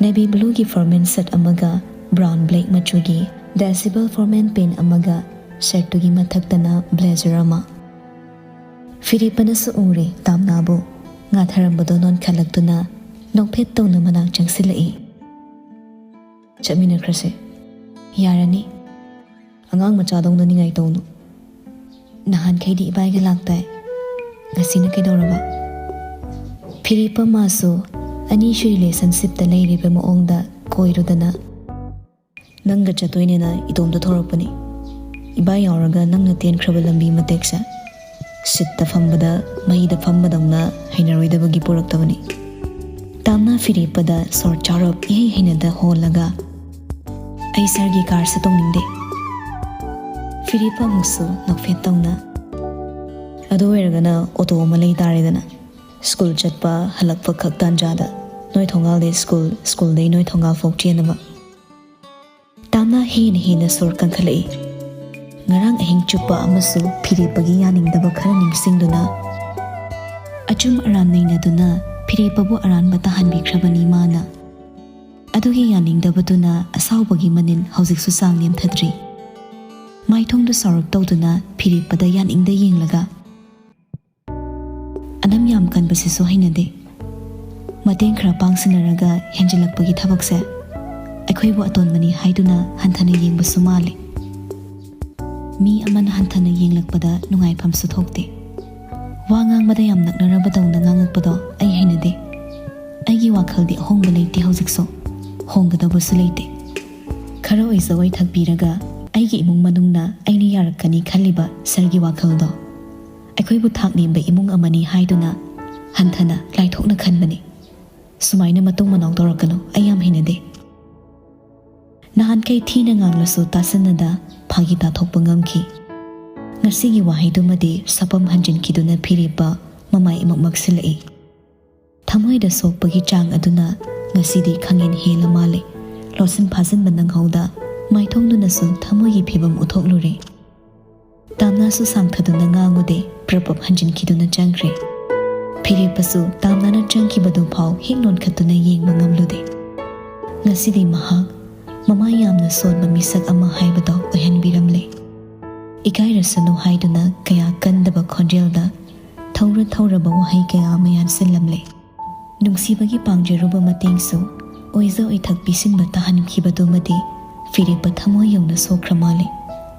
ꯅꯦꯚꯤ ꯕ꯭ꯂꯨꯒꯤ ꯐꯣꯔꯃꯦꯜ ꯁꯔꯠ ꯑꯃꯒ ꯕ꯭ꯔꯥꯎꯟ ꯕ꯭ꯂꯦꯛ ꯃꯆꯨꯒꯤ ꯗꯦꯁꯤꯕꯜ ꯐꯣꯔꯃꯦꯜ ꯄꯦꯟꯠ ꯑꯃꯒ ꯁꯔꯠꯇꯨꯒꯤ ꯃꯊꯛꯇꯅ ꯕ꯭ꯂꯦꯖꯔ ꯑꯃ꯫ ꯐꯤꯔꯦꯞꯄꯅꯁꯨ ꯎꯔꯦ ꯇꯥꯝꯅꯥꯕꯨ꯫ ꯉꯥꯊꯔꯝꯕꯗꯣ ꯅꯣꯟꯈꯠꯂꯛꯇꯨꯅ ꯅꯣꯛꯐꯦꯠ ꯇꯧꯅ ꯃꯅꯥꯛ ꯆꯪꯁꯤꯜꯂꯛꯏ꯫ "ꯆꯠꯃꯤꯟꯅꯈ꯭ꯔꯁꯦ꯫ ꯌꯥꯔꯅꯤ꯫ ꯑꯉꯥꯡ ꯃꯆꯥꯗꯧꯅ ꯅꯤꯡꯉꯥꯏ ꯇꯧꯅꯨ꯫ ꯅꯍꯥꯟꯈꯩꯗꯤ ꯏꯕꯥꯏꯒ ꯂꯥꯛꯇꯥꯏ꯫ ꯉꯁꯤꯅ ꯀꯩꯗꯧꯔꯕ?" ꯐꯤꯔꯦꯞꯄ ꯃꯥꯁꯨ ꯑꯅꯤꯁꯨ ꯔꯤꯂꯦꯁꯟꯁꯤꯞꯇ ꯂꯩꯔꯤꯕ ꯃꯑꯣꯡꯗ ꯀꯣꯏꯔꯨꯗꯅ꯫ "ꯅꯪꯒ ꯆꯠꯇꯣꯏꯅꯦꯅ ꯏꯇꯣꯝꯇ ꯊꯣꯔꯛꯄꯅꯤ꯫ ꯏꯕꯥꯏ ꯌꯥꯎꯔꯒ ꯅꯪꯅ ꯇꯦꯟꯈ꯭ꯔꯕ ꯂꯝꯕꯤ ꯃꯇꯦꯛꯁꯦ ꯁꯤꯠꯇ ꯐꯝꯕꯗ, ꯃꯩꯗ ꯐꯝꯕꯗꯧꯅ ꯍꯩꯅꯔꯣꯏꯗꯕꯒꯤ ꯄꯨꯔꯛꯇꯕꯅꯤ"꯫ ꯇꯥꯝꯅ ꯐꯤꯔꯦꯞꯄꯗ ꯁꯣꯔ ꯆꯥꯔꯞ ꯏꯍꯩ ꯍꯩꯅꯗ ꯍꯣꯜꯂꯒ, "ꯑꯩ ꯁꯥꯔꯒꯤ ꯀꯥꯔꯁꯦ ꯇꯣꯡꯅꯤꯡꯗꯦ"꯫ ꯐꯤꯔꯦꯞꯄ ꯑꯃꯨꯛꯁꯨ ꯅꯣꯛꯐꯦꯠ ꯇꯧꯅ, "ꯑꯗꯨ ꯑꯣꯏꯔꯒꯅ ꯑꯣꯇꯣ ꯑꯃ ꯂꯩ ꯇꯥꯔꯦꯗꯅ꯫ ꯁ꯭ꯀꯨꯜ ꯆꯠꯄ ꯍꯜꯂꯛꯄ ꯈꯛ ꯇꯥꯟꯖꯥꯗ, ꯅꯣꯏ ꯊꯣꯡꯒꯥꯜꯗꯩ ꯁ꯭ꯀꯨꯜ, ꯁ꯭ꯀꯨꯜꯗꯩ ꯅꯣꯏ ꯊꯣꯡꯒꯥꯜ ꯐꯥꯎ ꯆꯦꯟꯅꯕ"꯫ ꯇꯥꯝꯅ ꯍꯦꯟꯅ ꯍꯦꯟꯅ ꯁꯣꯔ ꯀꯟꯈꯠꯂꯛꯏ꯫ ꯉꯔꯥꯡ ꯑꯍꯤꯡ ꯆꯨꯞꯄ ꯑꯃꯁꯨ ꯐꯤꯔꯦꯞꯄꯒꯤ ꯌꯥꯅꯤꯡꯗꯕ ꯈꯔ ꯅꯤꯡꯁꯤꯡꯗꯨꯅ, ꯑꯆꯨꯝ ꯑꯔꯥꯟ ꯅꯩꯅꯗꯨꯅ ꯐꯤꯔꯦꯞꯄꯕꯨ ꯑꯔꯥꯟꯕ ꯇꯥꯍꯟꯕꯤꯈ꯭ꯔꯕꯅꯤ ꯃꯥꯅ꯫ ꯑꯗꯨꯒꯤ ꯌꯥꯅꯤꯡꯗꯕꯗꯨꯅ ꯑꯁꯥꯎꯕꯒꯤ ꯃꯅꯤꯟ ꯍꯧꯖꯤꯛꯁꯨ ꯆꯥꯡ ꯅꯦꯝꯊꯗ꯭ꯔꯤ꯫ ꯃꯥꯏꯊꯣꯡꯗꯨ ꯁꯥꯎꯔꯞ ꯇꯧꯗꯨꯅ ꯐꯤꯔꯦꯞꯄꯗ ꯌꯥꯅꯤꯡꯗ ꯌꯦꯡꯂꯒ, "ꯑꯅꯝ ꯌꯥꯝ ꯀꯟꯕꯁꯤꯁꯨ ꯍꯩꯅꯗꯦ꯫ ꯃꯇꯦꯡ ꯈꯔ ꯄꯥꯡꯁꯤꯟꯅꯔꯒ ꯍꯦꯟꯖꯤꯜꯂꯛꯄꯒꯤ ꯊꯕꯛꯁꯦ ꯑꯩꯈꯣꯏꯕꯨ ꯑꯇꯣꯟꯕꯅꯤ ꯍꯥꯏꯗꯨꯅ ꯍꯟꯊꯅ ꯌꯦꯡꯕꯁꯨ ꯃꯥꯜꯂꯤ꯫ ꯃꯤ ꯑꯃꯅ ꯍꯟꯊꯅ ꯌꯦꯡꯂꯛꯄꯗ ꯅꯨꯡꯉꯥꯏꯐꯝꯁꯨ ꯊꯣꯛꯇꯦ꯫ ꯋꯥ ꯉꯥꯡꯕꯗ ꯌꯥꯝ ꯅꯛꯅꯔꯕꯗꯧꯅ ꯉꯥꯡꯉꯛꯄꯗꯣ ꯑꯩ ꯍꯩꯅꯗꯦ꯫ ꯑꯩꯒꯤ ꯋꯥꯈꯜꯗꯤ ꯑꯍꯣꯡꯕ ꯂꯩꯇꯦ ꯍꯧꯖꯤꯛꯁꯨ꯫ ꯍꯣꯡꯒꯗꯧꯕꯁꯨ ꯂꯩꯇꯦ꯫ ꯈꯔ ꯑꯣꯏꯖꯧ ꯑꯣꯏꯊꯛꯄꯤꯔꯒ ꯑꯩꯒꯤ ꯏꯃꯨꯡ ꯃꯅꯨꯡꯅ ꯑꯩꯅ ꯌꯥꯔꯛꯀꯅꯤ ꯈꯜꯂꯤꯕ ꯁꯔꯒꯤ ꯋꯥꯈꯜꯗꯣ꯫ ꯑꯩꯈꯣꯏꯕꯨ ꯊꯥꯛ ꯅꯦꯝꯕ ꯏꯃꯨꯡ ꯑꯃꯅꯤ ꯍꯥꯏꯗꯨꯅ ꯍꯟꯊꯅ ꯂꯥꯏꯊꯣꯛꯅ ꯈꯟꯕꯅꯤ꯫ ꯁꯨꯃꯥꯏꯅ ꯃꯇꯨꯡ ꯃꯅꯥꯎ ꯇꯧꯔꯛꯀꯅꯨ, ꯑꯩ ꯌꯥꯝ ꯍꯩꯅꯗꯦ꯫" ꯅꯍꯥꯟꯈꯩ ꯊꯤꯅ ꯉꯥꯡꯂꯁꯨ ꯇꯥꯁꯟꯅꯗ ꯐꯥꯒꯤ ꯇꯥꯊꯣꯛꯄ ꯉꯝꯈꯤ꯫ ꯉꯁꯤꯒꯤ ꯋꯥꯍꯩꯗꯨꯃꯗꯤ ꯁꯥꯄꯝ ꯍꯟꯖꯤꯟꯈꯤꯗꯨꯅ ꯐꯤꯔꯦꯞꯄ ꯃꯃꯥꯏ ꯏꯃꯛ ꯃꯛꯁꯤꯜꯂꯛꯏ꯫ ꯊꯃꯣꯏꯗ ꯁꯣꯛꯄꯒꯤ ꯆꯥꯡ ꯑꯗꯨꯅ ꯉꯁꯤꯗꯤ ꯈꯪꯍꯦꯟ ꯍꯦꯜꯂ ꯃꯥꯜꯂꯦ꯫ ꯂꯣꯠꯁꯤꯟ ꯐꯥꯖꯤꯟꯕ ꯅꯪꯍꯧꯗ ꯃꯥꯏꯊꯣꯡꯗꯨꯅꯁꯨ ꯊꯃꯣꯏꯒꯤ ꯐꯤꯕꯝ ꯎꯠꯊꯣꯛꯂꯨꯔꯦ꯫ ꯇꯥꯝꯅꯥꯁꯨ ꯁꯥꯡꯊꯗꯨꯅ ꯉꯥꯡꯉꯨꯗꯦ, ꯄ꯭ꯔꯞ ꯄ꯭ꯔꯞ ꯍꯟꯖꯤꯟꯈꯤꯗꯨꯅ ꯆꯪꯈ꯭ꯔꯦ꯫ ꯐꯤꯔꯦꯞꯄꯁꯨ ꯇꯥꯝꯅꯥꯅ ꯆꯪꯈꯤꯕꯗꯨ ꯐꯥꯎ ꯍꯦꯛ ꯅꯣꯟꯈꯠꯇꯨꯅ ꯌꯦꯡꯕ ꯉꯝꯂꯨꯗꯦ꯫ ꯉꯁꯤꯗꯤ ꯃꯍꯥꯛ ꯃꯃꯥ ꯌꯥꯝꯅ ꯁꯣꯟꯕ ꯃꯤꯁꯛ ꯑꯃ ꯍꯥꯏꯕꯗꯣ ꯑꯣꯏꯍꯟꯕꯤꯔꯝꯂꯦ꯫ ꯏꯀꯥꯏꯔꯁꯅꯨ ꯍꯥꯏꯗꯨꯅ ꯀꯌꯥ ꯀꯟꯗꯕ ꯈꯣꯟꯖꯦꯜꯗ ꯊꯧꯔ ꯊꯧꯔꯕ ꯋꯥꯍꯩ ꯀꯌꯥ ꯑꯃ ꯌꯥꯟꯁꯤꯜꯂꯝꯂꯦ꯫ ꯅꯨꯡꯁꯤꯕꯒꯤ ꯄꯥꯡꯖꯔꯨꯕ ꯃꯇꯦꯡꯁꯨ ꯑꯣꯏꯖ ꯑꯣꯏꯊꯛ ꯄꯤꯁꯤꯟꯕ ꯇꯥꯍꯟꯈꯤꯕꯗꯨꯃꯗꯤ ꯐꯤꯔꯦꯞꯄ ꯊꯃꯣꯏ ꯌꯧꯅ ꯁꯣꯛꯈ꯭ꯔ ꯃꯥꯜꯂꯦ꯫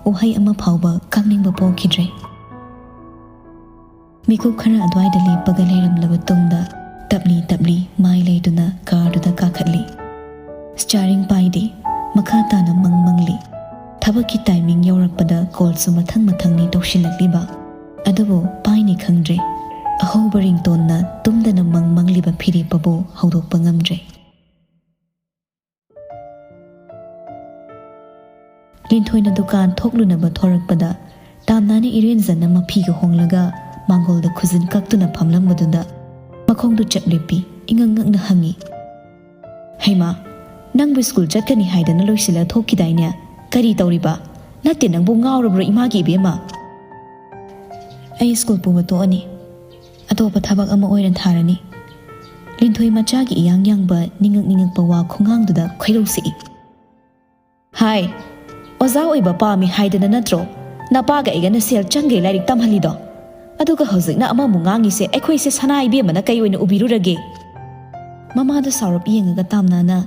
ꯋꯥꯍꯩ ꯑꯃ ꯐꯥꯎꯕ ꯀꯥꯡꯅꯤꯡꯕ ꯄꯣꯛꯈꯤꯗ꯭ꯔꯦ꯫ ꯃꯤꯀꯨꯞ ꯈꯔ ꯑꯗꯨꯋꯥꯏꯗ ꯂꯦꯞꯄꯒ ꯂꯩꯔꯝꯂꯕ ꯇꯨꯡꯗ ꯇꯞꯂꯤ ꯇꯞꯂꯤ ꯃꯥꯏ ꯂꯩꯗꯨꯅ ꯀꯥꯔꯗꯨꯗ ꯀꯥꯈꯠꯂꯤ꯫ ꯁ꯭ꯇꯤꯌꯥꯔꯤꯡ ꯄꯥꯏꯗꯦ, ꯃꯈꯥ ꯇꯥꯅ ꯃꯪ ꯃꯪꯂꯤ꯫ ꯊꯕꯛꯀꯤ ꯇꯥꯏꯃꯤꯡ ꯌꯧꯔꯛꯄꯗ ꯀꯣꯜꯁꯨ ꯃꯊꯪ ꯃꯊꯪꯅꯤ ꯇꯧꯁꯤꯜꯂꯛꯂꯤꯕ꯫ ꯑꯗꯨꯕꯨ ꯄꯥꯏꯅꯤ ꯈꯪꯗ꯭ꯔꯦ꯫ ꯑꯍꯧꯕ ꯔꯤꯡꯇꯣꯟꯅ ꯇꯨꯝꯗꯅ ꯃꯪ ꯃꯪꯂꯤꯕ ꯐꯤꯔꯦꯞꯄꯕꯨ ꯍꯧꯗꯣꯛꯄ ꯉꯝꯗ꯭ꯔꯦ꯫ ꯂꯤꯟꯊꯣꯏꯅ ꯗꯨꯀꯥꯟ ꯊꯣꯛꯂꯨꯅꯕ ꯊꯣꯔꯛꯄꯗ ꯇꯥꯝꯅꯥꯅ ꯏꯔꯦꯟꯖꯅ ꯃꯐꯤꯒ ꯍꯣꯡꯂꯒ ꯃꯥꯡꯒꯣꯜꯗ ꯈꯨꯖꯤꯟ ꯀꯛꯇꯨꯅ ꯐꯝꯂꯝꯕꯗꯨꯗ ꯃꯈꯣꯡꯗꯨ ꯆꯞ ꯂꯦꯞꯄꯤ ꯏꯉꯛ ꯉꯛꯅ ꯍꯪꯉꯤ, "ꯍꯩꯃꯥ, ꯅꯪꯕꯨ ꯁ꯭ꯀꯨꯜ ꯆꯠꯀꯅꯤ ꯍꯥꯏꯗꯅ ꯂꯣꯏꯁꯤꯜꯂ ꯊꯣꯛꯈꯤꯗꯥꯏꯅꯦ? ꯀꯔꯤ ꯇꯧꯔꯤꯕ? ꯅꯠꯇꯦ, ꯅꯪꯕꯨ ꯉꯥꯎꯔꯕ꯭ꯔꯣ ꯏꯃꯥꯒꯤ ꯏꯕꯦꯝꯃ?" "ꯑꯩ ꯁ꯭ꯀꯨꯜ ꯄꯨꯕ ꯇꯣꯛꯑꯅꯤ꯫ ꯑꯇꯣꯞꯄ ꯊꯕꯛ ꯑꯃ ꯑꯣꯏꯅ ꯊꯥꯔꯅꯤ꯫" ꯂꯤꯟꯊꯣꯏ ꯃꯆꯥꯒꯤ ꯏꯌꯥꯡ ꯌꯥꯡꯕ ꯅꯤꯡꯉꯛ ꯅꯤꯡꯉꯛꯄ ꯋꯥ ꯈꯣꯡꯉꯥꯡꯗꯨꯗ ꯈꯣꯏꯗꯧ ꯁꯤꯛꯏ꯫ "ꯍꯥꯏ, ꯑꯣꯖꯥ ꯑꯣꯏꯕ ꯄꯥꯝꯃꯤ ꯍꯥꯏꯗꯅ ꯅꯠꯇ꯭ꯔꯣ ꯅꯄꯥꯒ ꯑꯩꯒꯅ ꯁꯦꯜ ꯆꯪꯒꯩ ꯂꯥꯏꯔꯤꯛ ꯇꯝꯍꯜꯂꯤꯗꯣ? ꯑꯗꯨꯒ ꯍꯧꯖꯤꯛꯅ ꯑꯃꯃꯨꯛ ꯉꯥꯡꯉꯤꯁꯦ, ꯑꯩꯈꯣꯏꯁꯦ ꯁꯅꯥ ꯏꯕꯦꯝꯃꯅ ꯀꯩ ꯑꯣꯏꯅ ꯎꯕꯤꯔꯨꯔꯒꯦ? ꯃꯃꯥꯗ ꯁꯥꯎꯔꯞ ꯌꯦꯡꯉꯒ ꯇꯥꯝꯅꯥꯅ,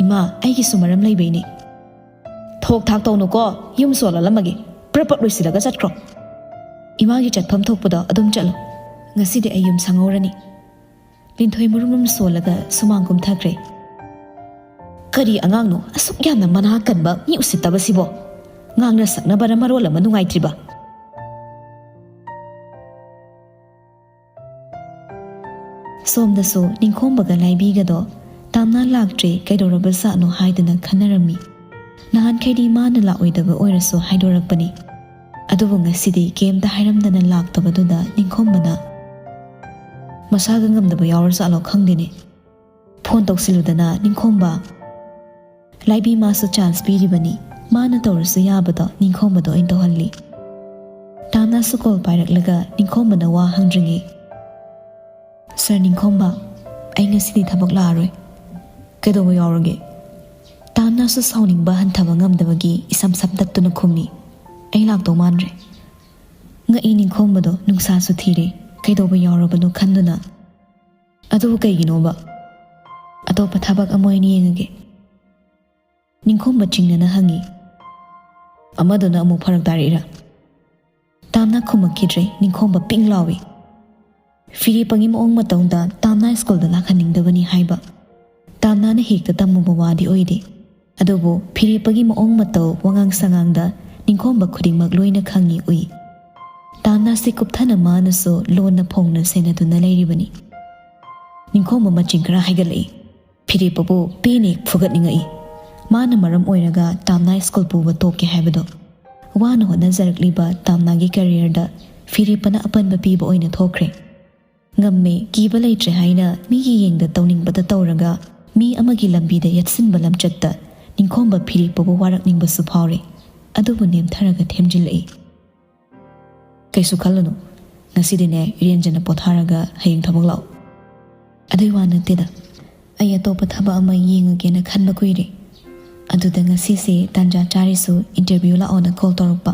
"ꯏꯃꯥ, ꯑꯩꯒꯤꯁꯨ ꯃꯔꯝ ꯂꯩꯕꯩꯅꯦ꯫ ꯊꯣꯛ ꯊꯥꯛ ꯇꯧꯅꯨꯀꯣ, ꯌꯨꯝ ꯁꯣꯜꯍꯜꯂꯝꯃꯒꯦ꯫ ꯄ꯭ꯔꯞ ꯄ꯭ꯔꯞ ꯂꯣꯏꯁꯤꯜꯂꯒ ꯆꯠꯈ꯭ꯔꯣ꯫ ꯏꯃꯥꯒꯤ ꯆꯠꯐꯝ ꯊꯣꯛꯄꯗꯣ ꯑꯗꯨꯝ ꯆꯠꯂꯣ꯫ ꯉꯁꯤꯗꯤ ꯑꯩ ꯌꯨꯝ ꯁꯪꯍꯧꯔꯅꯤ꯫" ꯂꯤꯟꯊꯣꯏ ꯃꯨꯔꯨꯝ ꯃꯨꯔꯨꯝ ꯁꯣꯜꯂꯒ ꯁꯨꯃꯥꯡ ꯀꯨꯝꯊꯈ꯭ꯔꯦ꯫ "ꯀꯔꯤ ꯑꯉꯥꯡꯅꯣ ꯑꯁꯨꯛ ꯌꯥꯝꯅ ꯃꯅꯥ ꯀꯟꯕ, ꯃꯤ ꯎꯁꯤꯠꯇꯕꯁꯤꯕꯣ? ꯉꯥꯡꯅ ꯁꯛꯅꯕꯅ ꯃꯔꯣꯜ ꯑꯃ ꯅꯨꯡꯉꯥꯏꯇ꯭ꯔꯤꯕ?" ꯁꯣꯝꯗꯁꯨ ꯅꯤꯡꯈꯣꯝꯕꯒ ꯂꯥꯏꯕꯤꯒꯗꯣ ꯇꯥꯝꯅꯥ ꯂꯥꯛꯇ꯭ꯔꯦ, ꯀꯩꯗꯧꯔꯕꯖꯥꯠꯅꯣ ꯍꯥꯏꯗꯨꯅ ꯈꯟꯅꯔꯝꯃꯤ꯫ ꯅꯍꯥꯟꯈꯩꯗꯤ ꯃꯥꯅ ꯂꯥꯛꯑꯣꯏꯗꯕ ꯑꯣꯏꯔꯁꯨ ꯍꯥꯏꯗꯣꯔꯛꯄꯅꯤ꯫ ꯑꯗꯨꯕꯨ ꯉꯁꯤꯗꯤ ꯀꯩꯝꯇ ꯍꯥꯏꯔꯝꯗꯅ ꯂꯥꯛꯇꯕꯗꯨꯗ ꯅꯤꯡꯈꯣꯝꯕꯅ, "ꯃꯁꯥꯒ ꯉꯝꯗꯕ ꯌꯥꯎꯔꯖꯥꯠꯂꯣ ꯈꯪꯗꯦꯅꯦ꯫ ꯐꯣꯟ ꯇꯧꯁꯤꯜꯂꯨꯗꯅ, ꯅꯤꯡꯈꯣꯝꯕ꯫" ꯂꯥꯏꯕꯤ ꯃꯥꯁꯨ ꯆꯥꯟꯁ ꯄꯤꯔꯤꯕꯅꯤ꯫ ꯃꯥꯅ ꯇꯧꯔꯁꯨ ꯌꯥꯕꯗꯣ ꯅꯤꯡꯈꯣꯝꯕꯗ ꯑꯣꯏꯅ ꯇꯧꯍꯜꯂꯤ꯫ ꯇꯥꯝꯅꯥꯁꯨ ꯀꯣꯜ ꯄꯥꯏꯔꯛꯂꯒ ꯅꯤꯡꯈꯣꯝꯕꯅ ꯋꯥ ꯍꯪꯗ꯭ꯔꯤꯉꯩ, "ꯁꯥꯔ ꯅꯤꯡꯈꯣꯝꯕ, ꯑꯩ ꯉꯁꯤꯗꯤ ꯊꯕꯛ ꯂꯥꯛꯑꯔꯣꯏ꯫" "ꯀꯩꯗꯧꯕ ꯌꯥꯎꯔꯒꯦ?" ꯇꯥꯝꯅꯥꯁꯨ ꯁꯥꯎꯅꯤꯡꯕ ꯍꯟꯊꯕ ꯉꯝꯗꯕꯒꯤ ꯏꯁꯝ ꯁꯝꯇꯠꯇꯨꯅ ꯈꯨꯝꯃꯤ, "ꯑꯩ ꯂꯥꯛꯇꯧ ꯃꯥꯟꯗ꯭ꯔꯦ꯫" ꯉꯛꯏ ꯅꯤꯡꯈꯣꯝꯕꯗꯣ ꯅꯨꯡꯁꯥꯁꯨ ꯊꯤꯔꯦ, ꯀꯩꯗꯧꯕ ꯌꯥꯎꯔꯕꯅꯣ ꯈꯟꯗꯨꯅ꯫ "ꯑꯗꯨꯕꯨ ꯀꯩꯒꯤꯅꯣꯕ?" "ꯑꯇꯣꯞꯄ ꯊꯕꯛ ꯑꯃ ꯑꯣꯏꯅ ꯌꯦꯡꯉꯒꯦ꯫" ꯅꯤꯡꯈꯣꯝꯕ ꯆꯤꯡꯅꯅ ꯍꯪꯉꯤ, "ꯑꯃꯗꯨꯅ ꯑꯃꯨꯛ ꯐꯔꯛ ꯇꯥꯔꯛꯏꯔꯥ?" ꯇꯥꯝꯅꯥ ꯈꯨꯝꯃꯛꯈꯤꯗ꯭ꯔꯦ꯫ ꯅꯤꯡꯈꯣꯝꯕ ꯄꯤꯡ ꯂꯥꯎꯏ꯫ ꯐꯤꯔꯦꯞꯄꯒꯤ ꯃꯑꯣꯡ ꯃꯇꯧꯗ ꯇꯥꯝꯅꯥ ꯁ꯭ꯀꯨꯜꯗ ꯂꯥꯛꯍꯟꯅꯤꯡꯗꯕꯅꯤ ꯍꯥꯏꯕ꯫ ꯇꯥꯝꯅꯥꯅ ꯍꯦꯛꯇ ꯇꯝꯃꯨꯕ ꯋꯥꯗꯤ ꯑꯣꯏꯗꯦ꯫ ꯑꯗꯨꯕꯨ ꯐꯤꯔꯦꯞꯄꯒꯤ ꯃꯑꯣꯡ ꯃꯇꯧ, ꯋꯥꯉꯥꯡ ꯁꯉꯥꯡꯗ ꯅꯤꯡꯈꯣꯝꯕ ꯈꯨꯗꯤꯡꯃꯛ ꯂꯣꯏꯅ ꯈꯪꯉꯤ ꯎꯏ꯫ ꯇꯥꯝꯅꯥꯁꯤ ꯀꯨꯞꯊꯅ ꯃꯥꯅꯁꯨ ꯂꯣꯟꯅ ꯐꯣꯡꯅ ꯁꯦꯟꯅꯗꯨꯅ ꯂꯩꯔꯤꯕꯅꯤ꯫ ꯅꯤꯡꯈꯣꯝꯕ ꯃꯆꯤꯡ ꯈꯔ ꯍꯥꯏꯒꯠꯂꯛꯏ꯫ ꯐꯤꯔꯦꯞꯄꯕꯨ ꯄꯦꯟꯅ ꯐꯨꯒꯠꯅꯤꯡꯉꯛꯏ꯫ ꯃꯥꯅ ꯃꯔꯝ ꯑꯣꯏꯔꯒ ꯇꯥꯝꯅꯥ ꯁ꯭ꯀꯨꯜ ꯄꯨꯕ ꯇꯣꯛꯀꯦ ꯍꯥꯏꯕꯗꯣ꯫ ꯋꯥꯅ ꯍꯣꯠꯅꯖꯔꯛꯂꯤꯕ ꯇꯥꯝꯅꯥꯒꯤ ꯀꯦꯔꯤꯌꯔꯗ ꯐꯤꯔꯦꯞꯄꯅ ꯑꯄꯟꯕ ꯄꯤꯕ ꯑꯣꯏꯅ ꯊꯣꯛꯈ꯭ꯔꯦ꯫ ꯉꯝꯃꯦ, ꯀꯤꯕ ꯂꯩꯇ꯭ꯔꯦ ꯍꯥꯏꯅ ꯃꯤꯒꯤ ꯌꯦꯡꯗ ꯇꯧꯅꯤꯡꯕꯗ ꯇꯧꯔꯒ ꯃꯤ ꯑꯃꯒꯤ ꯂꯝꯕꯤꯗ ꯌꯦꯠꯁꯤꯟꯕ ꯂꯝꯆꯠꯇ ꯅꯤꯡꯈꯣꯝꯕ ꯐꯤꯔꯦꯞꯄꯕꯨ ꯋꯥꯔꯛꯅꯤꯡꯕꯁꯨ ꯐꯥꯎꯔꯦ꯫ ꯑꯗꯨꯕꯨ ꯅꯦꯝꯊꯔꯒ ꯊꯦꯝꯖꯤꯜꯂꯛꯏ꯫ "ꯀꯩꯁꯨ ꯈꯜꯂꯨꯅꯨ꯫ ꯉꯁꯤꯗꯤꯅꯦ, ꯏꯔꯦꯟꯖꯅ ꯄꯣꯊꯥꯔꯒ ꯍꯌꯦꯡ ꯊꯕꯛ ꯂꯥꯛꯑꯣ꯫" "ꯑꯗꯨꯏ ꯋꯥ ꯅꯠꯇꯦꯗ꯫ ꯑꯩ ꯑꯇꯣꯞꯄ ꯊꯕꯛ ꯑꯃ ꯌꯦꯡꯉꯒꯦꯅ ꯈꯟꯕ ꯀꯨꯏꯔꯦ꯫ ꯑꯗꯨꯗ ꯉꯁꯤꯁꯦ ꯇꯥꯟꯖꯥ ꯆꯥꯔꯤꯁꯨ, ꯏꯟꯇꯔꯚ꯭ꯌꯨ ꯂꯥꯛꯑꯣꯅ ꯀꯣꯜ ꯇꯧꯔꯛꯄ꯫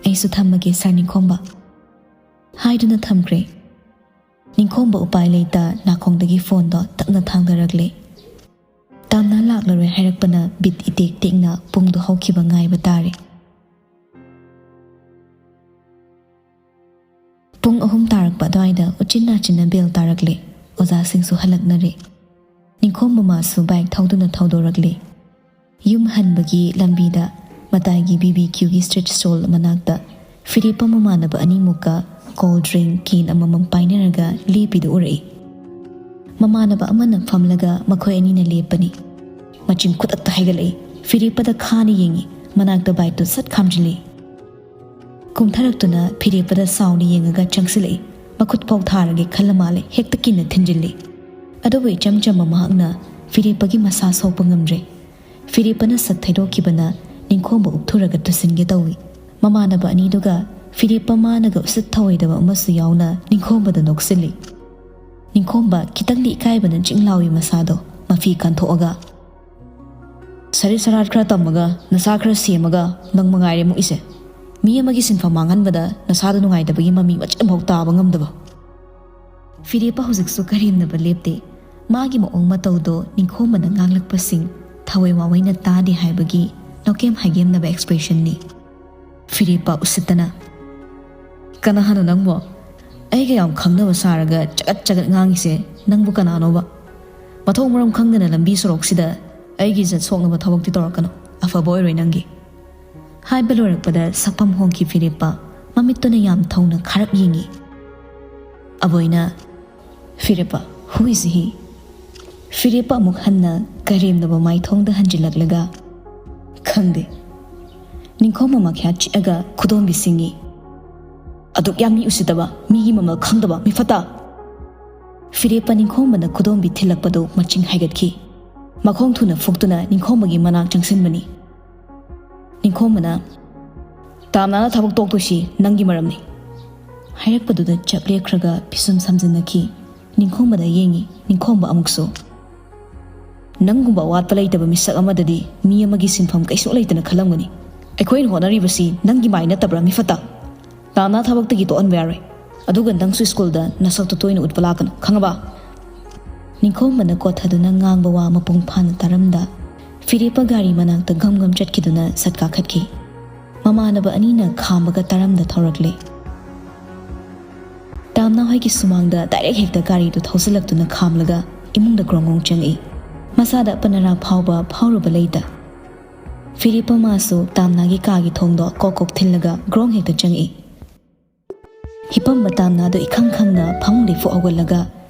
ꯑꯩꯁꯨ ꯊꯝꯃꯒꯦ ꯁꯥꯔ ꯅꯤꯡꯈꯣꯝꯕ ꯍꯥꯏꯗꯨꯅ ꯊꯝꯈ꯭ꯔꯦ꯫ ꯅꯤꯡꯈꯣꯝꯕ ꯎꯄꯥꯏ ꯂꯩꯇ ꯅꯥꯀꯣꯡꯗꯒꯤ ꯐꯣꯟꯗꯣ ꯇꯞꯅ ꯊꯥꯡꯗꯔꯛꯂꯦ꯫ ꯇꯥꯝꯅ ꯂꯥꯛꯂꯔꯣꯏ ꯍꯥꯏꯔꯛꯄꯅ ꯕꯤꯠ ꯏꯇꯦꯛ ꯇꯦꯛꯅ ꯄꯨꯡꯗꯣ ꯍꯧꯈꯤꯕ ꯉꯥꯏꯕ ꯇꯥꯔꯦ꯫ ꯄꯨꯡ ꯑꯍꯨꯝ ꯇꯥꯔꯛꯄ ꯑꯗꯨꯋꯥꯏꯗ ꯎꯆꯤꯟ ꯅꯥꯆꯤꯟꯅ ꯕꯦꯜ ꯇꯥꯔꯛꯂꯦ꯫ ꯑꯣꯖꯥꯁꯤꯡꯁꯨ ꯍꯜꯂꯛꯅꯔꯦ꯫ ꯅꯤꯡꯈꯣꯝꯕ ꯃꯥꯁꯨ ꯕꯥꯏꯛ ꯊꯧꯗꯨꯅ ꯊꯧꯗꯣꯔꯛꯂꯦ꯫ ꯌꯨꯝ ꯍꯟꯕꯒꯤ ꯂꯝꯕꯤꯗ ꯃꯇꯥꯏꯒꯤ ꯕꯤ ꯕꯤ ꯀ꯭ꯌꯨꯒꯤ ꯁ꯭ꯇ꯭ꯔꯤꯠ ꯁ꯭ꯇꯣꯜ ꯃꯅꯥꯛꯇ ꯐꯤꯔꯦꯞꯄ ꯃꯃꯥꯟꯅꯕ ꯑꯅꯤꯃꯨꯛꯀ ꯀꯣꯜ ꯗ꯭ꯔꯤꯡ ꯀꯦꯟ ꯑꯃꯃꯝ ꯄꯥꯏꯅꯔꯒ ꯂꯦꯞꯄꯤꯗꯨ ꯎꯔꯛꯏ꯫ ꯃꯃꯥꯟꯅꯕ ꯑꯃꯅ ꯐꯝꯂꯒ ꯃꯈꯣꯏ ꯑꯅꯤꯅ ꯂꯦꯞꯄꯅꯤ꯫ ꯃꯆꯤꯟ ꯈꯨꯗꯛꯇ ꯍꯥꯏꯒꯠꯂꯛꯏ꯫ ꯐꯤꯔꯦꯞꯄꯗ ꯈꯥꯅ ꯌꯦꯡꯉꯤ꯫ ꯃꯅꯥꯛꯇ ꯕꯥꯏꯛꯇꯨ ꯁꯠ ꯈꯥꯝꯖꯤꯜꯂꯤ꯫ ꯀꯨꯝꯊꯔꯛꯇꯨꯅ ꯐꯤꯔꯦꯞꯄꯗ ꯁꯥꯎꯅ ꯌꯦꯡꯉꯒ ꯆꯪꯁꯤꯜꯂꯛꯏ꯫ ꯃꯈꯨꯠ ꯐꯥꯎ ꯊꯥꯔꯒꯦ ꯈꯜꯂ ꯃꯥꯜꯂꯦ, ꯍꯦꯛꯇ ꯀꯤꯟꯅ ꯊꯤꯟꯖꯤꯜꯂꯤ꯫ ꯑꯗꯨꯕꯨ ꯏꯆꯝ ꯆꯝꯕ ꯃꯍꯥꯛꯅ ꯐꯤꯔꯦꯞꯄꯒꯤ ꯃꯁꯥ ꯁꯣꯛꯄ ꯉꯝꯗ꯭ꯔꯦ꯫ ꯐꯤꯔꯦꯞꯄꯅ ꯁꯛ ꯊꯩꯗꯣꯛꯈꯤꯕꯅ ꯅꯤꯡꯈꯣꯝꯕ ꯎꯛꯊꯨꯔꯒ ꯇꯨꯁꯤꯟꯒꯦ ꯇꯧꯏ꯫ ꯃꯃꯥꯟꯅꯕ ꯑꯅꯤꯗꯨꯒ ꯐꯤꯔꯦꯞꯄ ꯃꯥꯅꯒ ꯎꯁꯤꯠ ꯊꯧꯑꯣꯏꯗꯕ ꯑꯃꯁꯨ ꯌꯥꯎꯅ ꯅꯤꯡꯈꯣꯝꯕꯗ ꯅꯣꯛꯁꯤꯜꯂꯤ꯫ ꯅꯤꯡꯈꯣꯝꯕ ꯈꯤꯇꯪꯗꯤ ꯏꯀꯥꯏꯕꯅ ꯆꯤꯡ ꯂꯥꯎꯏ ꯃꯁꯥꯗꯣ ꯃꯐꯤ ꯀꯟꯊꯣꯛꯑꯒ꯫ ꯁꯔꯤꯠ ꯁꯔꯥꯠ ꯈꯔ ꯇꯝꯃꯒ, ꯅꯁꯥ ꯈꯔ ꯁꯦꯝꯃꯒ, ꯅꯪ ꯃꯉꯥꯏꯔꯦ ꯃꯨꯛꯏꯁꯦ꯫ ꯃꯤ ꯑꯃꯒꯤ ꯁꯤꯟꯐꯝ ꯃꯥꯡꯍꯟꯕꯗ ꯅꯁꯥꯗ ꯅꯨꯡꯉꯥꯏꯇꯕꯒꯤ ꯃꯃꯤ ꯃꯆꯦꯠ ꯑꯃꯐꯥꯎ ꯇꯥꯕ ꯉꯝꯗꯕ꯫ ꯐꯤꯔꯦꯞꯄ ꯍꯧꯖꯤꯛꯁꯨ ꯀꯔꯦꯝꯅꯕ ꯂꯦꯞꯇꯦ꯫ ꯃꯥꯒꯤ ꯃꯑꯣꯡ ꯃꯇꯧꯗꯣ ꯅꯤꯡꯈꯣꯝꯕꯅ ꯉꯥꯡꯂꯛꯄꯁꯤꯡ ꯊꯋꯥꯏ ꯋꯥꯋꯩꯅ ꯇꯥꯗꯦ ꯍꯥꯏꯕꯒꯤ ꯅꯣꯀꯦꯝ ꯍꯥꯏꯒꯦꯝꯅꯕ ꯑꯦꯛꯁꯄ꯭ꯔꯦꯁꯟꯅꯤ꯫ ꯐꯤꯔꯦꯞꯄ ꯎꯁꯤꯠꯇꯅ, "ꯀꯅꯥꯅꯣ ꯅꯪꯕꯣ? ꯑꯩꯒ ꯌꯥꯝ ꯈꯪꯅꯕ ꯁꯥꯔꯒ ꯆꯒꯠ ꯆꯒꯠ ꯉꯥꯡꯉꯤꯁꯦ ꯅꯪꯕꯨ ꯀꯅꯥꯅꯣꯕ? ꯃꯊꯣꯡ ꯃꯔꯝ ꯈꯪꯗꯅ ꯂꯝꯕꯤ ꯁꯣꯔꯣꯛꯁꯤꯗ ꯑꯩꯒꯤ ꯏꯖꯠ ꯁꯣꯛꯅꯕ ꯊꯕꯛꯇꯤ ꯇꯧꯔꯛꯀꯅꯨ꯫ ꯑꯐꯕ ꯑꯣꯏꯔꯣꯏ ꯅꯪꯒꯤ"꯫ ꯍꯥꯏꯕ ꯂꯣꯏꯔꯛꯄꯗ ꯁꯛꯐꯝ ꯍꯣꯡꯈꯤ ꯐꯤꯔꯦꯞꯄ꯫ ꯃꯃꯤꯠꯇꯨꯅ ꯌꯥꯝ ꯊꯧꯅ ꯈꯥꯔꯞ ꯌꯦꯡꯉꯤ꯫ ꯑꯕꯣꯏꯅ, "ꯐꯤꯔꯦꯞꯄ, who is he?" ꯐꯤꯔꯦꯞꯄ ꯑꯃꯨꯛ ꯍꯟꯅ ꯀꯔꯦꯝꯅꯕ ꯃꯥꯏꯊꯣꯡꯗ ꯍꯟꯖꯤꯜꯂꯛꯂꯒ, "ꯈꯪꯗꯦ"꯫ ꯅꯤꯡꯈꯣꯝꯕ ꯃꯈ꯭ꯌꯥꯠ ꯆꯤꯛꯑꯒ ꯈꯨꯗꯣꯝꯕꯤ ꯁꯤꯡꯉꯤ꯫ "ꯑꯗꯨꯛ ꯌꯥꯝ ꯃꯤ ꯎꯁꯤꯠꯇꯕ, ꯃꯤꯒꯤ ꯃꯃꯜ ꯈꯪꯗꯕ, ꯃꯤꯐꯠꯇ!" ꯐꯤꯔꯦꯞꯄ ꯅꯤꯡꯈꯣꯝꯕꯅ ꯈꯨꯗꯣꯝꯕꯤ ꯊꯤꯜꯂꯛꯄꯗꯨ ꯃꯆꯤꯡ ꯍꯥꯏꯒꯠꯈꯤ꯫ ꯃꯈꯣꯡ ꯊꯨꯅ ꯐꯨꯛꯇꯨꯅ ꯅꯤꯡꯈꯣꯝꯕꯒꯤ ꯃꯅꯥꯛ ꯆꯪꯁꯤꯟꯕꯅꯤ꯫ ꯅꯤꯡꯈꯣꯝꯕꯅ, "ꯇꯥꯝꯅꯥꯅ ꯊꯕꯛ ꯇꯣꯛꯇꯣꯏꯁꯤ ꯅꯪꯒꯤ ꯃꯔꯝꯅꯤ"꯫ ꯍꯥꯏꯔꯛꯄꯗꯨꯗ ꯆꯞ ꯂꯦꯞꯈ꯭ꯔꯒ ꯄꯤꯁꯨꯝ ꯁꯝꯖꯤꯟꯅꯈꯤ꯫ ꯅꯤꯡꯈꯣꯝꯕꯗ ꯌꯦꯡꯉꯤ, ꯅꯤꯡꯈꯣꯝꯕ ꯑꯃꯨꯛꯁꯨ꯫ ꯅꯪꯒꯨꯝꯕ ꯑꯋꯥꯠꯄ ꯂꯩꯇꯕ ꯃꯤꯁꯛ ꯑꯃꯗꯗꯤ ꯃꯤ ꯑꯃꯒꯤ ꯁꯤꯟꯐꯝ ꯀꯩꯁꯨ ꯂꯩꯇꯅ ꯈꯜꯂꯝꯒꯅꯤ꯫ ꯑꯩꯈꯣꯏꯅ ꯍꯣꯠꯅꯔꯤꯕꯁꯤ ꯅꯪꯒꯤ ꯃꯥꯏ ꯅꯠꯇꯕ꯭ꯔꯥ, ꯃꯤꯐꯠꯇ? ꯇꯥꯝꯅꯥ ꯊꯕꯛꯇꯒꯤ ꯇꯣꯛꯍꯟꯕ ꯌꯥꯔꯣꯏ꯫ ꯑꯗꯨꯒ ꯅꯪꯁꯨ ꯁ꯭ꯀꯨꯜꯗ ꯅꯁꯛꯇꯨ ꯇꯣꯏꯅ ꯎꯠꯄ ꯂꯥꯛꯀꯅꯨ, ꯈꯪꯉꯕ? ꯅꯤꯡꯈꯣꯝꯕꯅ ꯀꯣꯠꯊꯗꯨꯅ ꯉꯥꯡꯕ ꯋꯥ ꯃꯄꯨꯡ ꯐꯥꯅ ꯇꯥꯔꯝꯗ, ꯐꯤꯔꯦꯞꯄ ꯒꯥꯔꯤ ꯃꯅꯥꯛꯇ ꯒꯝ ꯒꯝ ꯆꯠꯈꯤꯗꯨꯅ ꯁꯠ ꯀꯥꯈꯠꯈꯤ꯫ ꯃꯃꯥꯟꯅꯕ ꯑꯅꯤꯅ ꯈꯥꯝꯕꯒ ꯇꯥꯔꯝꯗ ꯊꯧꯔꯛꯂꯦ꯫ ꯇꯥꯝꯅꯥ ꯍꯣꯏꯒꯤ ꯁꯨꯃꯥꯡꯗ ꯗꯥꯏꯔꯦꯛ ꯍꯦꯛꯇ ꯒꯥꯔꯤꯗꯨ ꯊꯧꯖꯤꯜꯂꯛꯇꯨꯅ ꯈꯥꯝꯂꯒ ꯏꯃꯨꯡꯗ ꯒ꯭ꯔꯣꯡ ꯒ꯭ꯔꯣꯡ ꯆꯪꯉꯛꯏ꯫ ꯃꯁꯥꯗ ꯄꯅꯔꯥ ꯐꯥꯎꯕ ꯐꯥꯎꯔꯨꯕ ꯂꯩꯇ꯫ ꯐꯤꯔꯦꯞꯄ ꯃꯥꯁꯨ ꯇꯥꯝꯅꯥꯒꯤ ꯀꯥꯒꯤ ꯊꯣꯡꯗꯣ ꯀꯣꯛ ꯀꯣꯛ ꯊꯤꯜꯂꯒ ꯒ꯭ꯔꯣꯡ ꯍꯦꯛꯇ ꯆꯪꯉꯛꯏ꯫ ꯍꯤꯄꯝꯕ ꯇꯥꯝꯅꯥꯗꯣ ꯏꯈꯪ ꯈꯪꯅ ꯐꯃꯨꯡꯗꯩ ꯐꯨꯛ ꯍꯧꯒꯠꯂꯒ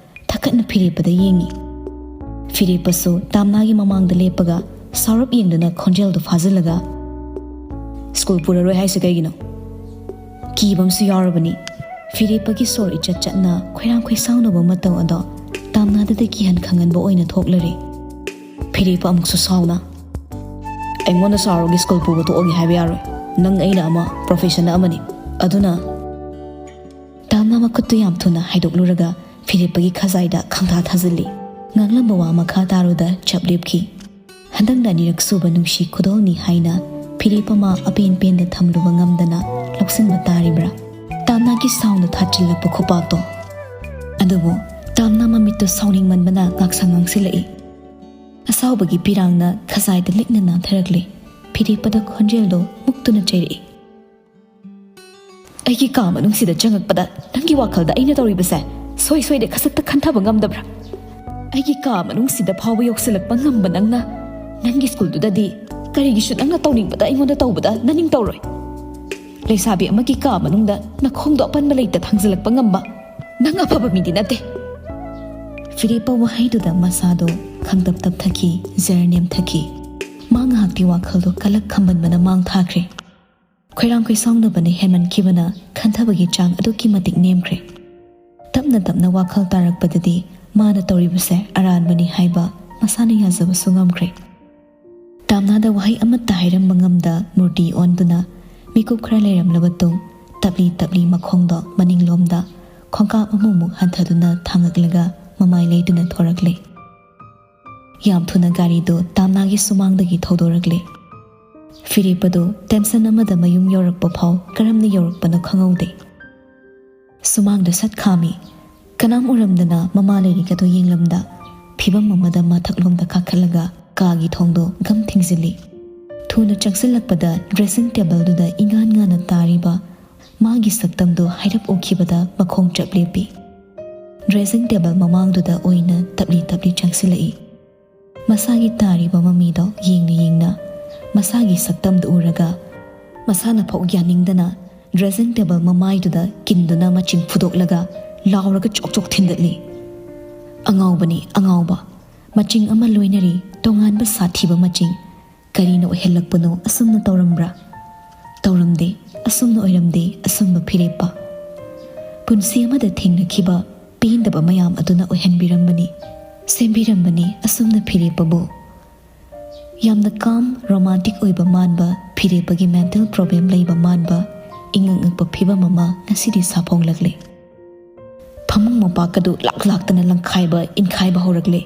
ꯊꯛꯀꯠꯅ ꯐꯤꯔꯦꯞꯄꯗ ꯌꯦꯡꯉꯤ꯫ ꯐꯤꯔꯦꯞꯄꯁꯨ ꯇꯥꯝꯅꯥꯒꯤ ꯃꯃꯥꯡꯗ ꯂꯦꯞꯄꯒ ꯁꯥꯎꯔꯞ ꯌꯦꯡꯗꯨꯅ ꯈꯣꯟꯖꯦꯜꯗꯨ ꯐꯥꯖꯤꯜꯂꯒ, "ꯁ꯭ꯀꯨꯜ ꯄꯨꯔꯔꯣꯏ ꯍꯥꯏꯁꯦ ꯀꯩꯒꯤꯅꯣ?" ꯀꯤꯕ ꯑꯃꯁꯨ ꯌꯥꯎꯔꯕꯅꯤ꯫ ꯐꯤꯔꯦꯞꯄꯒꯤ ꯁꯣꯔ ꯏꯆꯠ ꯆꯠꯅ ꯈꯣꯏꯔꯥꯡ ꯈꯣꯏꯁꯥꯎꯅꯕ ꯃꯇꯧ ꯑꯗꯣ ꯇꯥꯝꯅꯥꯗꯗꯤ ꯀꯤꯍꯟ ꯈꯪꯍꯟꯕ ꯑꯣꯏꯅ ꯊꯣꯛꯂꯔꯦ꯫ ꯐꯤꯔꯦꯞꯄ ꯑꯃꯨꯛꯁꯨ ꯁꯥꯎꯅ, "ꯑꯩꯉꯣꯟꯗ ꯁꯥꯎꯔꯒ ꯁ꯭ꯀꯨꯜ ꯄꯨꯕ ꯇꯣꯛꯑꯒꯦ ꯍꯥꯏꯕ ꯌꯥꯔꯣꯏ꯫ ꯅꯪ ꯑꯩꯅ ꯑꯃ, ꯄ꯭ꯔꯣꯐꯦꯁꯟꯅ ꯑꯃꯅꯤ꯫ ꯑꯗꯨꯅ" ꯇꯥꯝꯅꯥ ꯃꯈꯨꯠꯇꯨ ꯌꯥꯝ ꯊꯨꯅ ꯍꯥꯏꯗꯣꯛꯂꯨꯔꯒ ꯐꯤꯔꯦꯞꯄꯒꯤ ꯈꯖꯥꯏꯗ ꯈꯪꯊꯥ ꯊꯥꯖꯤꯜꯂꯤ꯫ ꯉꯥꯡꯂꯝꯕ ꯋꯥ ꯃꯈꯥ ꯇꯥꯔꯨꯗ ꯆꯞ ꯂꯦꯞꯈꯤ꯫ ꯍꯟꯗꯛꯅ ꯑꯅꯤꯔꯛ ꯁꯨꯕ ꯅꯨꯡꯁꯤ ꯈꯨꯗꯣꯜꯅꯤ ꯍꯥꯏꯅ ꯐꯤꯔꯦꯞꯄ ꯃꯥ ꯑꯄꯦꯟ ꯄꯦꯟꯗ ꯊꯝꯂꯨꯕ ꯉꯝꯗꯅ ꯂꯧꯁꯤꯟꯕ ꯇꯥꯔꯤꯕ꯭ꯔꯥ? ꯇꯥꯝꯅꯥꯒꯤ ꯁꯥꯎꯅ ꯊꯥꯠꯆꯤꯜꯂꯛꯄ ꯈꯨꯄꯥꯛꯇꯣ꯫ ꯑꯗꯨꯕꯨ ꯇꯥꯝꯅꯥ ꯃꯃꯤꯠꯇꯨ ꯁꯥꯎꯅꯤꯡꯃꯟꯕꯅ ꯉꯥꯛꯁꯪ ꯉꯥꯡꯁꯤꯜꯂꯛꯏ꯫ ꯑꯁꯥꯎꯕꯒꯤ ꯄꯤꯔꯥꯡꯅ ꯈꯖꯥꯏꯗ ꯂꯤꯛꯅ ꯅꯥꯟꯊꯔꯛꯂꯦ꯫ ꯐꯤꯔꯦꯞꯄꯗ ꯈꯣꯟꯖꯦꯜꯗꯣ ꯃꯨꯛꯇꯨꯅ ꯆꯩꯔꯛꯏ꯫ "ꯑꯩꯒꯤ ꯀꯥ ꯃꯅꯨꯡꯁꯤꯗ ꯆꯪꯉꯛꯄꯗ ꯅꯪꯒꯤ ꯋꯥꯈꯜꯗ ꯑꯩꯅ ꯇꯧꯔꯤꯕꯁꯦ ꯁꯣꯏ ꯁꯣꯏꯗꯦ ꯈꯖꯤꯛꯇ ꯈꯟꯊꯕ ꯉꯝꯗꯕ꯭ꯔꯥ? ꯑꯩꯒꯤ ꯀꯥ ꯃꯅꯨꯡꯁꯤꯗ ꯐꯥꯎꯕ ꯌꯧꯁꯤꯜꯂꯛꯄ ꯉꯝꯕ ꯅꯪꯅ ꯅꯪꯒꯤ ꯁ꯭ꯀꯨꯜꯗꯨꯗꯗꯤ ꯀꯔꯤꯒꯤꯁꯨ ꯅꯪꯅ ꯇꯧꯅꯤꯡꯕꯗ ꯑꯩꯉꯣꯟꯗ ꯇꯧꯕꯗ ꯅꯅꯤꯡ ꯇꯧꯔꯣꯏ? ꯂꯩꯁꯥꯕꯤ ꯑꯃꯒꯤ ꯀꯥ ꯃꯅꯨꯡꯗ ꯅꯈꯣꯡꯗꯣ ꯑꯄꯟꯕ ꯂꯩꯇ ꯊꯥꯡꯖꯤꯜꯂꯛꯄ ꯉꯝꯕ ꯅꯪ ꯑꯐꯕ ꯃꯤꯗꯤ ꯅꯠꯇꯦ꯫" ꯐꯤꯔꯦꯞꯄ ꯋꯥꯍꯩꯗꯨꯗ ꯃꯁꯥꯗꯣ ꯈꯪꯇꯞ ꯇꯞꯊꯈꯤ, ꯖꯔ ꯅꯦꯝꯊꯈꯤ꯫ ꯃꯥ ꯉꯥꯏꯍꯥꯛꯇꯤ ꯋꯥꯈꯜꯗꯣ ꯀꯂꯛ ꯈꯝꯕꯟꯕꯅ ꯃꯥꯡ ꯊꯥꯈ꯭ꯔꯦ꯫ ꯈꯣꯏꯔꯥꯡ ꯈꯣꯏꯁꯥꯎꯅꯕꯅ ꯍꯦꯟꯃꯟꯈꯤꯕꯅ ꯈꯟꯊꯕꯒꯤ ꯆꯥꯡ ꯑꯗꯨꯛꯀꯤ ꯃꯇꯤꯛ ꯅꯦꯝꯈ꯭ꯔꯦ꯫ ꯇꯞꯅ ꯇꯞꯅ ꯋꯥꯈꯜ ꯇꯥꯔꯛꯄꯗꯗꯤ ꯃꯥꯅ ꯇꯧꯔꯤꯕꯁꯦ ꯑꯔꯥꯟꯕꯅꯤ ꯍꯥꯏꯕ ꯃꯁꯥꯅ ꯌꯥꯖꯕꯁꯨ ꯉꯝꯈ꯭ꯔꯦ꯫ ꯇꯥꯝꯅꯥꯗ ꯋꯥꯍꯩ ꯑꯃꯠꯇ ꯍꯥꯏꯔꯝꯕ ꯉꯝꯗ ꯃꯨꯔꯇꯤ ꯑꯣꯟꯗꯨꯅ ꯃꯤꯀꯨꯞ ꯈꯔ ꯂꯩꯔꯝꯂꯕ ꯇꯨꯡ ꯇꯞꯂꯤ ꯇꯞꯂꯤ ꯃꯈꯣꯡꯗꯣ ꯃꯅꯤꯡꯂꯣꯝꯗ ꯈꯣꯡꯀꯥꯞ ꯑꯃꯃꯨꯛ ꯍꯟꯊꯗꯨꯅ ꯊꯥꯡꯉꯛꯂꯒ ꯃꯃꯥꯏ ꯂꯩꯗꯨꯅ ꯊꯣꯔꯛꯂꯦ꯫ ꯌꯥꯝ ꯊꯨꯅ ꯒꯥꯔꯤꯗꯨ ꯇꯥꯝꯅꯥꯒꯤ ꯁꯨꯃꯥꯡꯗꯒꯤ ꯊꯧꯗꯣꯔꯛꯂꯦ꯫ ꯐꯤꯔꯦꯞ ꯑꯗꯨ ꯇꯦꯟꯁꯟ ꯑꯃꯗ ꯃꯌꯨꯝ ꯌꯧꯔꯛꯄ ꯐꯥꯎ ꯀꯔꯝꯅ ꯌꯧꯔꯛꯄꯅꯣ ꯈꯪꯍꯧꯗꯦ꯫ ꯁꯨꯃꯥꯡꯗ ꯁꯠ ꯈꯥꯝꯃꯤ꯫ ꯀꯅꯥꯝ ꯎꯔꯝꯗꯅ ꯃꯃꯥ ꯂꯩꯔꯤꯛ ꯑꯗꯨ ꯌꯦꯡꯂꯝꯗ ꯐꯤꯕꯝ ꯑꯃꯗ ꯃꯊꯛꯂꯣꯝꯗ ꯀꯥꯈꯠꯂꯒ ꯀꯥꯒꯤ ꯊꯣꯡꯗꯣ ꯒꯝ ꯊꯤꯡꯖꯤꯜꯂꯤ꯫ ꯊꯨꯅ ꯆꯪꯁꯤꯜꯂꯛꯄꯗ ꯗ꯭ꯔꯦꯁꯤꯡ ꯇꯦꯕꯜꯗꯨꯗ ꯏꯉꯥꯟ ꯉꯥꯟꯅ ꯇꯥꯔꯤꯕ ꯃꯥꯒꯤ ꯁꯛꯇꯝꯗꯨ ꯍꯥꯏꯔꯞ ꯎꯈꯤꯕꯗ ꯃꯈꯣꯡ ꯆꯞ ꯂꯦꯞꯄꯤ꯫ ꯗ꯭ꯔꯦꯁꯤꯡ ꯇꯦꯕꯜ ꯃꯃꯥꯡꯗꯨꯗ ꯑꯣꯏꯅ ꯇꯞꯂꯤ ꯇꯞꯂꯤ ꯆꯪꯁꯤꯜꯂꯛꯏ꯫ ꯃꯁꯥꯒꯤ ꯇꯥꯔꯤꯕ ꯃꯃꯤꯗꯣ ꯌꯦꯡꯅ ꯌꯦꯡꯅ ꯃꯁꯥꯒꯤ ꯁꯛꯇꯝꯗꯨ ꯎꯔꯒ ꯃꯁꯥꯅ ꯐꯥꯎ ꯌꯥꯅꯤꯡꯗꯅ ꯗ꯭ꯔꯦꯁꯤꯡ ꯇꯦꯕꯜ ꯃꯃꯥꯏꯗꯨꯗ ꯀꯤꯟꯗꯨꯅ ꯃꯆꯤꯡ ꯐꯨꯗꯣꯛꯂꯒ ꯂꯥꯎꯔꯒ ꯆꯣꯛ ꯆꯣꯛ ꯊꯤꯟꯗꯠꯂꯤ꯫ "ꯑꯉꯥꯎꯕꯅꯤ, ꯑꯉꯥꯎꯕ꯫ ꯃꯆꯤꯡ ꯑꯃ ꯂꯣꯏꯅꯔꯤ, ꯇꯣꯉꯥꯟꯕ ꯁꯥꯊꯤꯕ ꯃꯆꯤꯡ꯫ ꯀꯔꯤꯅ ꯑꯣꯏꯍꯜꯂꯛꯄꯅꯣ ꯑꯁꯨꯝꯅ ꯇꯧꯔꯝꯕ꯭ꯔꯥ? ꯇꯧꯔꯝꯗꯦ, ꯑꯁꯨꯝꯅ ꯑꯣꯏꯔꯝꯗꯦ, ꯑꯁꯨꯝꯕ ꯐꯤꯔꯦꯞꯄ꯫ ꯄꯨꯟꯁꯤ ꯑꯃꯗ ꯊꯦꯡꯅꯈꯤꯕ ꯄꯦꯟꯗꯕ ꯃꯌꯥꯝ ꯑꯗꯨꯅ ꯑꯣꯏꯍꯟꯕꯤꯔꯝꯕꯅꯤ, ꯁꯦꯝꯕꯤꯔꯝꯕꯅꯤ ꯑꯁꯨꯝꯅ ꯐꯤꯔꯦꯞꯄꯕꯨ꯫" ꯌꯥꯝꯅ ꯀꯥꯝ, ꯔꯣꯃꯥꯟꯇꯤꯛ ꯑꯣꯏꯕ ꯃꯥꯟꯕ, ꯐꯤꯔꯦꯞꯄꯒꯤ ꯃꯦꯟꯇꯦꯜ ꯄ꯭ꯔꯣꯕ꯭ꯂꯦꯝ ꯂꯩꯕ ꯃꯥꯟꯕ, ꯏꯉꯛ ꯉꯛꯄ ꯐꯤꯕꯝ ꯑꯃ ꯉꯁꯤꯗꯤ ꯁꯥꯐꯣꯡꯂꯛꯂꯦ꯫ ꯐꯃꯨꯡ ꯃꯣꯝꯄꯥꯛꯀꯗꯨ ꯂꯥꯛ ꯂꯥꯛꯇꯅ ꯂꯪꯈꯥꯏꯕ, ꯏꯟꯈꯥꯏꯕ ꯍꯧꯔꯛꯂꯦ꯫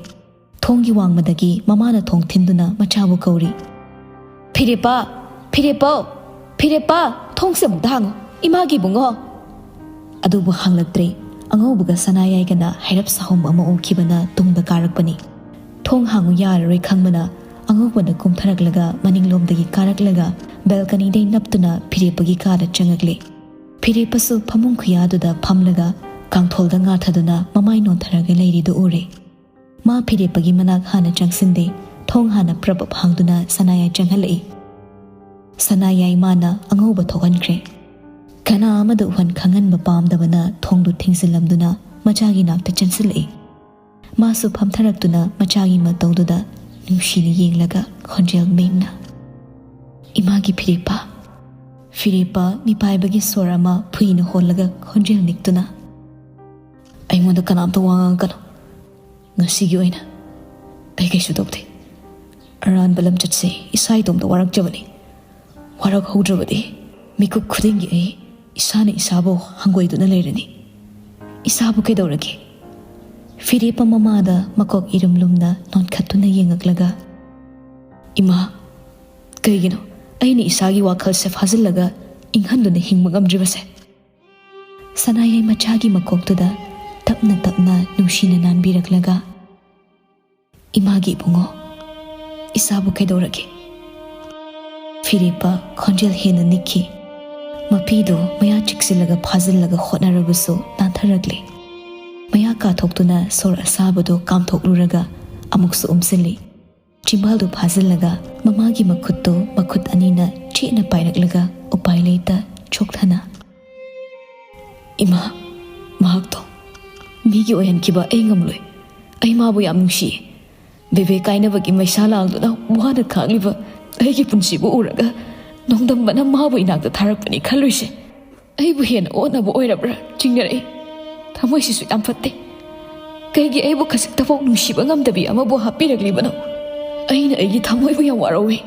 ꯊꯣꯡꯒꯤ ꯋꯥꯡꯃꯗꯒꯤ ꯃꯃꯥꯅ ꯊꯣꯡ ꯊꯤꯟꯗꯨꯅ ꯃꯆꯥꯕꯨ ꯀꯧꯔꯤ꯫ "ꯐꯤꯔꯦꯞꯄ! ꯐꯤꯔꯦꯞꯄ! ꯐꯤꯔꯦꯞꯄ! ꯊꯣꯡꯁꯦ ꯑꯃꯨꯛꯇ ꯍꯥꯡꯉꯨ꯫ ꯏꯃꯥꯒꯤ ꯏꯕꯨꯡꯉꯣ!" ꯑꯗꯨꯕꯨ ꯍꯥꯡꯂꯛꯇ꯭ꯔꯦ꯫ ꯑꯉꯧꯕꯒ ꯁꯅꯥꯌꯥꯏꯒꯅ ꯍꯥꯏꯔꯞ ꯁꯥꯍꯣꯝ ꯑꯃ ꯎꯈꯤꯕꯅ ꯇꯨꯡꯗ ꯀꯥꯔꯛꯄꯅꯤ꯫ ꯊꯣꯡ ꯍꯥꯡꯉꯨ ꯌꯥꯔꯔꯣꯏ ꯈꯪꯕꯅ ꯑꯉꯧꯕꯅ ꯀꯨꯝꯊꯔꯛꯂꯒ ꯃꯅꯤꯡꯂꯣꯝꯗꯒꯤ ꯀꯥꯔꯛꯂꯒ ꯕꯦꯜꯀꯅꯤꯗꯩ ꯅꯞꯇꯨꯅ ꯐꯤꯔꯦꯞꯄꯒꯤ ꯀꯥꯗ ꯆꯪꯉꯛꯂꯦ꯫ ꯐꯤꯔꯦꯞꯄꯁꯨ ꯐꯃꯨꯡ ꯈꯨꯌꯥꯗꯨꯗ ꯐꯝꯂꯒ ꯀꯥꯡꯊꯣꯜꯗ ꯉꯥꯊꯗꯨꯅ ꯃꯃꯥꯏ ꯅꯣꯟꯊꯔꯒ ꯂꯩꯔꯤꯗꯨ ꯎꯔꯦ꯫ ꯃꯥ ꯐꯤꯔꯦꯞꯄꯒꯤ ꯃꯅꯥꯛ ꯍꯥꯟꯅ ꯆꯪꯁꯤꯟꯗꯦ, ꯊꯣꯡ ꯍꯥꯟꯅ ꯄ꯭ꯔꯞ ꯄ꯭ꯔꯞ ꯍꯥꯡꯗꯨꯅ ꯁꯅꯥꯌꯥꯏ ꯆꯪꯍꯜꯂꯛꯏ꯫ ꯁꯅꯥꯌꯥꯏ ꯃꯥꯅ ꯑꯉꯧꯕ ꯊꯣꯛꯍꯟꯈ꯭ꯔꯦ꯫ ꯀꯅꯥ ꯑꯃꯗ ꯎꯍꯟ ꯈꯪꯍꯟꯕ ꯄꯥꯝꯗꯕꯅ ꯊꯣꯡꯗꯨ ꯊꯤꯡꯖꯤꯜꯂꯝꯗꯨꯅ ꯃꯆꯥꯒꯤ ꯅꯥꯛꯇ ꯆꯪꯁꯤꯜꯂꯛꯏ꯫ ꯃꯥꯁꯨ ꯐꯝꯊꯔꯛꯇꯨꯅ ꯃꯆꯥꯒꯤ ꯃꯇꯧꯗꯨꯗ ꯅꯨꯡꯁꯤꯅ ꯌꯦꯡꯂꯒ ꯈꯣꯟꯖꯦꯜ ꯃꯦꯡꯅ, "ꯏꯃꯥꯒꯤ ꯐꯤꯔꯦꯞꯄ!" ꯐꯤꯔꯦꯞꯄ ꯃꯤꯄꯥꯏꯕꯒꯤ ꯁꯣꯔ ꯑꯃ ꯐꯨꯏꯅ ꯍꯣꯜꯂꯒ ꯈꯣꯟꯖꯦꯜ ꯅꯤꯛꯇꯨꯅ, "ꯑꯩꯉꯣꯟꯗ ꯀꯅꯥꯝꯇ ꯋꯥ ꯉꯥꯡꯉꯛꯀꯅꯨ꯫ ꯉꯁꯤꯒꯤ ꯑꯣꯏꯅ ꯑꯩ ꯀꯩꯁꯨ ꯇꯧꯗꯦ꯫ ꯑꯔꯥꯟꯕ ꯂꯝꯆꯠꯁꯦ ꯏꯁꯥ ꯏꯇꯣꯝꯇ ꯋꯥꯔꯛꯆꯕꯅꯤ꯫ ꯋꯥꯔꯛꯍꯧꯗ꯭ꯔꯕꯗꯤ ꯃꯤꯀꯨꯞ ꯈꯨꯗꯤꯡꯒꯤ ꯑꯩ ꯏꯁꯥꯅ ꯏꯁꯥꯕꯨ ꯍꯪꯒꯣꯏꯗꯨꯅ ꯂꯩꯔꯅꯤ꯫ ꯏꯁꯥꯕꯨ ꯀꯩꯗꯧꯔꯒꯦ?" ꯐꯤꯔꯦꯞꯄ ꯃꯃꯥꯗ ꯃꯀꯣꯛ ꯏꯔꯨꯝ ꯂꯨꯝꯅ ꯅꯣꯟꯈꯠꯇꯨꯅ ꯌꯦꯡꯉꯛꯂꯒ, "ꯏꯃꯥ, ꯀꯩꯒꯤꯅꯣ ꯑꯩꯅ ꯏꯁꯥꯒꯤ ꯋꯥꯈꯜꯁꯦ ꯐꯥꯖꯤꯜꯂꯒ ꯏꯪꯍꯟꯗꯨꯅ ꯍꯤꯡꯕ ꯉꯝꯗ꯭ꯔꯤꯕꯁꯦ?" ꯁꯅꯥꯌꯥꯏ ꯃꯆꯥꯒꯤ ꯃꯀꯣꯛꯇꯨꯗ ꯇꯞꯅ ꯇꯞꯅ ꯅꯨꯡꯁꯤꯅ ꯅꯥꯟꯕꯤꯔꯛꯂꯒ, "ꯏꯃꯥꯒꯤ ꯏꯕꯨꯡꯉꯣ, ꯏꯁꯥꯕꯨ ꯀꯩꯗꯧꯔꯒꯦ?" ꯐꯤꯔꯦꯞꯄ ꯈꯣꯟꯖꯦꯜ ꯍꯦꯟꯅ ꯅꯤꯛꯈꯤ꯫ ꯃꯄꯤꯗꯨ ꯃꯌꯥ ꯆꯤꯛꯁꯤꯜꯂꯒ ꯐꯥꯖꯤꯜꯂꯒ ꯍꯣꯠꯅꯔꯕꯁꯨ ꯅꯥꯟꯊꯔꯛꯂꯦ꯫ ꯃꯌꯥ ꯀꯥꯊꯣꯛꯇꯨꯅ ꯁꯣꯔ ꯑꯁꯥꯕꯗꯨ ꯀꯥꯝꯊꯣꯛꯂꯨꯔꯒ ꯑꯃꯨꯛꯁꯨ ꯎꯝꯁꯤꯜꯂꯤ꯫ ꯆꯤꯝꯕꯥꯜꯗꯨ ꯐꯥꯖꯤꯜꯂꯒ ꯃꯃꯥꯒꯤ ꯃꯈꯨꯠꯇꯨ ꯃꯈꯨꯠ ꯑꯅꯤꯅ ꯆꯦꯠꯅ ꯄꯥꯏꯔꯛꯂꯒ ꯎꯄꯥꯏ ꯂꯩꯇ ꯆꯣꯛꯊꯅ, "ꯏꯃꯥ, ꯃꯍꯥꯛꯇꯣ ꯃꯤꯒꯤ ꯑꯣꯏꯍꯟꯈꯤꯕ ꯑꯩ ꯉꯝꯂꯣꯏ꯫ ꯑꯩ ꯃꯥꯕꯨ ꯌꯥꯝ ꯅꯨꯡꯁꯤꯌꯦ꯫ ꯕꯦꯕꯦ ꯀꯥꯏꯅꯕꯒꯤ ꯃꯩꯁꯥ ꯂꯥꯡꯗꯨꯅ ꯋꯥꯅ ꯈꯥꯡꯂꯤꯕ ꯑꯩꯒꯤ ꯄꯨꯟꯁꯤꯕꯨ ꯎꯔꯒ ꯅꯣꯡꯗꯝꯕꯅ ꯃꯥꯕꯨ ꯏꯅꯥꯛꯇ ꯊꯥꯔꯛꯄꯅꯤ ꯈꯜꯂꯨꯏꯁꯦ꯫ ꯑꯩꯕꯨ ꯍꯦꯟꯅ ꯑꯣꯠꯅꯕ ꯑꯣꯏꯔꯕ꯭ꯔꯥ?" ꯆꯤꯡꯅꯔꯛꯏ꯫ ꯊꯃꯣꯏꯁꯤꯁꯨ ꯌꯥꯝ ꯐꯠꯇꯦ꯫ ꯀꯩꯒꯤ ꯑꯩꯕꯨ ꯈꯖꯤꯛꯇꯐꯥꯎ ꯅꯨꯡꯁꯤꯕ ꯉꯝꯗꯕꯤ ꯑꯃꯕꯨ ꯍꯥꯞꯄꯤꯔꯛꯂꯤꯕꯅꯣ? ꯑꯩꯅ ꯑꯩꯒꯤ ꯊꯃꯣꯏꯕꯨ ꯌꯥꯝ ꯋꯥꯔꯧꯏ꯫